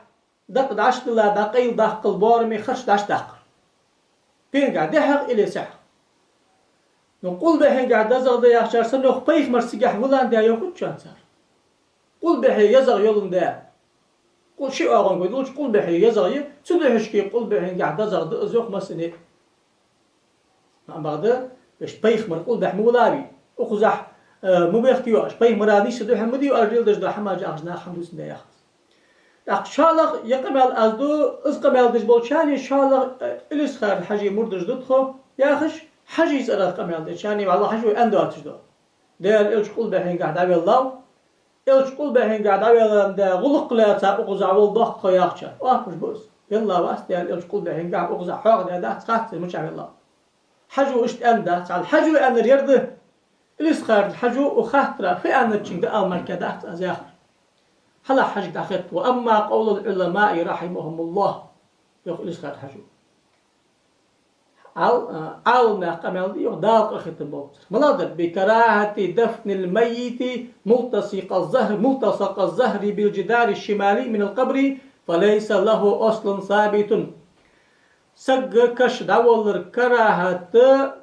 дакъа дӀачудилла, дӀакъайладаккхал боараме харш дӀачудаккхар. Пенга дехьагӀа или сехьагӀа. Ну, къулбехьенгахьа дезагӀа да яхачар санна, йоах, пайхамар цигахьа виллан да йоах цар. Къулбехье езагӀа йолаш да. Къу-, ши оагӀонга вай дулча къулбехье езагӀа я, цудухьа шке къулбехьенгахьа дезагӀа да из, йоах, массане. Ма бакъда, вешта пайхамар къулбехьа ма виллавий. Укхазахь, э, ма бехке йоах, пайхамара нийсса духьа ма дий йоах, леладеш дола хӀамаш яхаш наха хӀама дувцаш да яхаш. ТӀаккха шоллагӀа ер къамаьл аз ду, из къамаьл деш болчарна шоллагӀа, э, Илисха-Юртара Хьажий мурдаш да тхо яхаш, Хьажий цӀерагӀа къамаьл дечарна, валлахӀи, Хьажо аьнна доацаш да. Даьла Элча къулбехьенгахьа дӀавеллав, Элча къулбехьенгахьа дӀавеллан да гӀулакх лаьца укхазахьа волла дохк тхо яхача. Оапаш ба уж. Велла вац Даьла Элча къулбехьенгахьа, укхазахьа хьоахадаь дац, хац мичахьа веллав. Хьажо иштта аьнна дац, хьал Хьажо аьннар ер да. Илисха-Юртара Хьажо укх хаттара фу аьнначунга дӀаала мара дац аз яхар. Хьалахьа Хьажага дӀахетта: «وأما قول العلماء رحمهم الله», йоах Илисха-Юртара Хьажо. Ӏал-, а, Ӏаламнаьха къамаьл да, йоах, Дала къахетам болба царна. МалагӀа да? «بكراهة دفن الميت ملتصق الظهر، ملتصق الظهر بالجدار الشمالي من القبر، فليس له أصل ثابت». Саг каша дӀаваллар карахӀат да,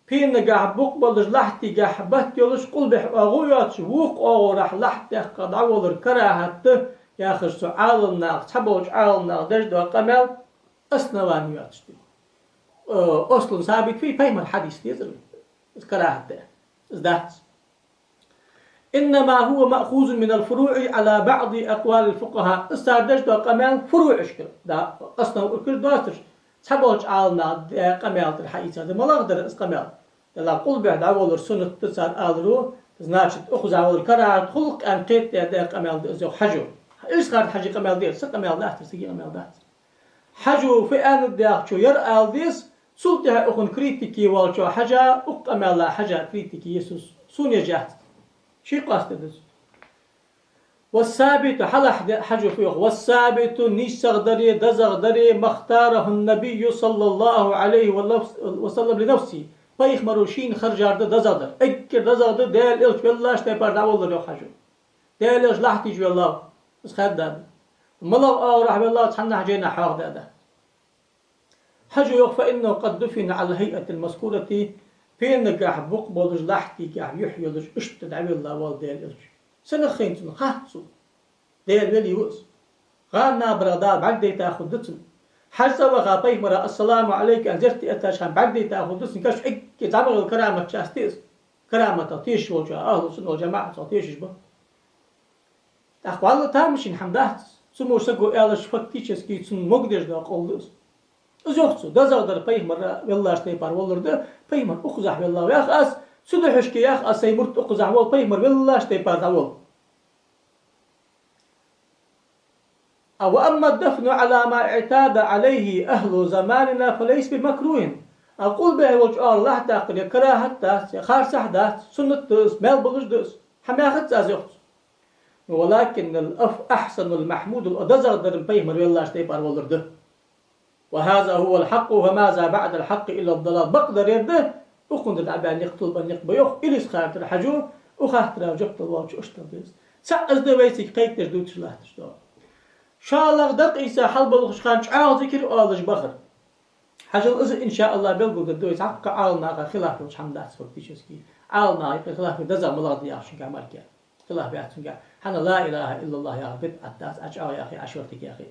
пенагахьа букъ болаш, лахьтагахьа бат йолаш, къулбехьа оагӀув йоацаш, вокха оагӀорахьа лахьт даьккха дӀаваллар карахӀат да, яхаш цу Ӏаламнаха, цхьаболча Ӏаламнаха деш дола къамаьл основани йоацаш да. Э, аслун сабит вий, пайхамара хьадис дезар вий. Из карахӀат да. Из дац. إنما هو مأخوذ من الفروع على بعض أقوال الفقهاء. Из цар деш дола къамаьл фуруӀашка да, основашка доацаш, цхьаболча Ӏаламнаха даь къамаьл тӀара хьаийцад. МалагӀа дар из къамаьл? Делахь къулбехьа дӀаволлар суннат да цар аларах, значит, укхаза воллар карахӀат хул аьнна кхетадаь даь къамаьл да из, йоах Хьажо. Илисхан-Юртара Хьажий къамаьл дера, са къамаьл дац, сага къамаьл дац. Хьажо фу аьннад яхачо яр ала деза, цул тӀехьа укхун критике волчо хьажа, укх къамаьла хьажа критике е сус, сона еш яц. Ший къоастаде деза. والثابت, хьалахь де, Хьажо фу йоах: والثابت, нийсагӀа дари, дезагӀа дари, ما اختاره النبي صلى الله عليه وسلم لنفسه. Пайхамаро шийна хержар да дезагӀа дар. Эггара дезагӀа да Даьла Элча веллача тайпара дӀаволлар, йоах Хьажо. Даьла Элча лахьта тӀа веллав, из хаьдда да. МалагӀа оагӀорахьа веллав, цхьаннахьа жайнахьа хьоахадаь дац. Хьажо йоах: فإنه قد دفن على الهيئة المذكورة, пенагахьа букъ болаш, лахьтигахьа юхь йолаш, иштта дӀавелла вола Даьла Элча. Сенах хайнад цунна? Хац цунна. Даьла вели ва из. ГӀанна набарах Дала бӀаргадайта хургда цунна. Хьажа цӀаваха пайхамара «Ассаламу Ӏалайка» аьнна зерат эттача хана бӀаргадайта хургда цунна. Каш эггара зӀамагӀа йола караматех часть я из. Караматах тешаш волча, ахӀлу сунна вал жамаӀатах тешаш ба. ТӀаккха валлахӀи тамашийна хӀама дац. Цу мо саго аьлча, фактически цунна могадеш дола къовл да из. Из йоах цо: дезагӀа дар пайхамар веллача тайпара воллар да, пайхамар укхазахьа веллав, йоах аз, цу духьашка, йоах аз, сай мурд укхазахьа вола, пайхамар веллача тайпара дӀаволла. А وأما الدفن على ما اعتاد عليه أهل زماننا فليس بمكروه. А къулбехьа волча оагӀора лахьт даккхар е карахӀат дац, е харцахьа дац, суннат да из, маьл болаш да из. ХӀама яхац аз, йоах цо. ولكن الأحسن المحمود, дезагӀа дар пайхамар веллача тайпара воллар да. وهذا هو الحق، وماذا بعد الحق إلا الضلال. Бакъдар ер да, укхунна тӀа дӀабаьнна никъ, тилбенна никъ ба, йоах Илисхан-Юртара Хьажо, укх хаттара жоп дала волчо иштта деза. ЦаӀ из да вайцига кхайкадеш, дувцаш латташ дола. ШоллагӀа, дакъа ийца хьалболхача хана чӀоагӀа зикар оалаш бахар. Хьажал, из, иншааллахӀ, белгалдергда вай, цхьаккха Ӏаламнаха хилаф йолча хӀама дац фактически. Ӏаламнаха юкъе хилаф я, дезагӀа малагӀа да яхаш цунгахьа мара. Хилаф яц цунгахьа. ХӀана, ла илахӀа иллаллахӀ яхар бидӀат дац, Ӏа чӀоагӀа яхе, Ӏа шортига яхе.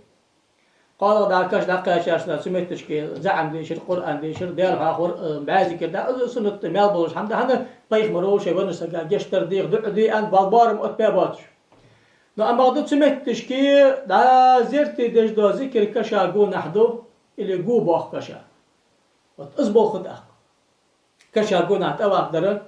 КхоалагӀа дӀа каш дӀакхаьчача хана цу метташка заӀам дешар, Къуръан дешар, Даьла хьоахавар, э, бӀаь зикар да, из суннат да, маьл болаш хӀама да. ХӀана, пайхамаро шоай веннача сага гешт дар деха, дуӀа де аьнна, бал боарам оттабаь боацаш. Но амма бакъда цу метташка дӀа зерате деш дола зикар каша гонахьа да, или го боаккх каша. Вот из болх да тӀаккха. Каша гонахьа тӀаваф дар,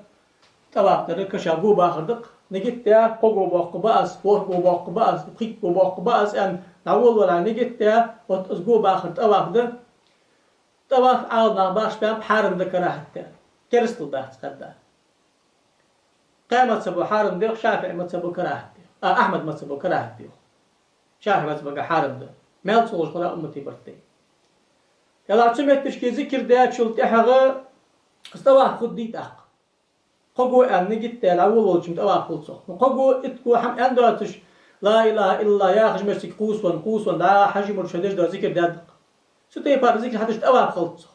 тӀаваф дар каша го бахар да-кх. Нигат даь, кхо го боаккх ба аз, ворхӀ го боаккх ба аз, пхийтта го боаккх ба аз аьнна, дӀаволавале нигат даь, вот из го бахар тӀаваф да. ТӀаваф Ӏаламнаха башха баьннаб хьарам да, карахӀат да. Керастал дац, хадда. Кхаь мазхӀабо хьарам да йоах, ШафиӀий мазхӀабо карахӀат да йоах. А, Ахьмада мазхӀабо карахӀат да йоах. ШафиӀий мазхӀабага хьарам да. Маьл ца луш хилар уммата барт тӀа. Делахь цу метташка зикар даьчул тӀехьагӀа из тӀаваф хургдий тӀаккха? Кхо го аьнна нигат даь дӀаволавалча-м тӀаваф хул цох. Кхо го, итт го хӀама аьнна доацаш, ла илахӀа иллаллахӀ яхаш, маьждиге кхувсавенна, кхувсавенна, дӀа Хьажий мурд шоай деш дола зикар даьд-кх. Цу тайпара зикар хьадеш тӀаваф хилац цох.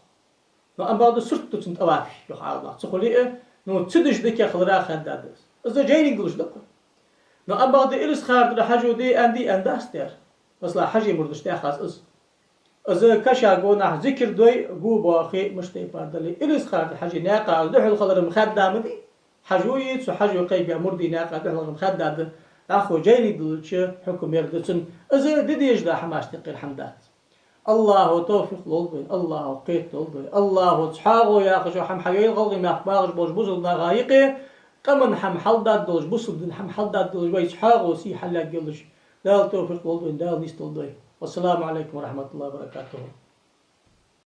Но амма бакъда сурт да цун тӀаваф, йоах Ӏаламнаха. Цу хуле а, но ца деш дикагӀа хилара хадда да из. Из жайниг долаш да-кх. Но амма бакъда Илисхан-Юртара Хьажо де аьнна, де аьнна дац дер. Масала, Хьажий мурдашта яхаш из. Из каша гонахьа зикар дой, го боахе, мишта тайпара дале, Илисхан-Юртара Хьажий наькъа из духьал хилар-м хадда ма дий. Хьажои цу Хьажо кхайкабаь мурдий наькъа духьал хилар-м хадда да. ДӀахо жайниг долча хьукам ер да цун. Из де дезаш дола хӀамашта юкъера хӀама дац. АллахӀо товфикъ лолда вайна, АллахӀо кхетадолда вай. АллахӀо цхьоагӀо яхаш йола хӀама хьайойла гӀалгӀай мехка багӀаш болча бусалба наха юкъе, къаман хӀама хьалдаддолаш, бусалба дина хӀама хьалдаддолаш вай цхьоагӀо сий хьалъягӀа йолаш. Дала товфикъ лолда вайна, Дала нийсдолда вай. والسلام عليكم ورحمة الله وبركاته.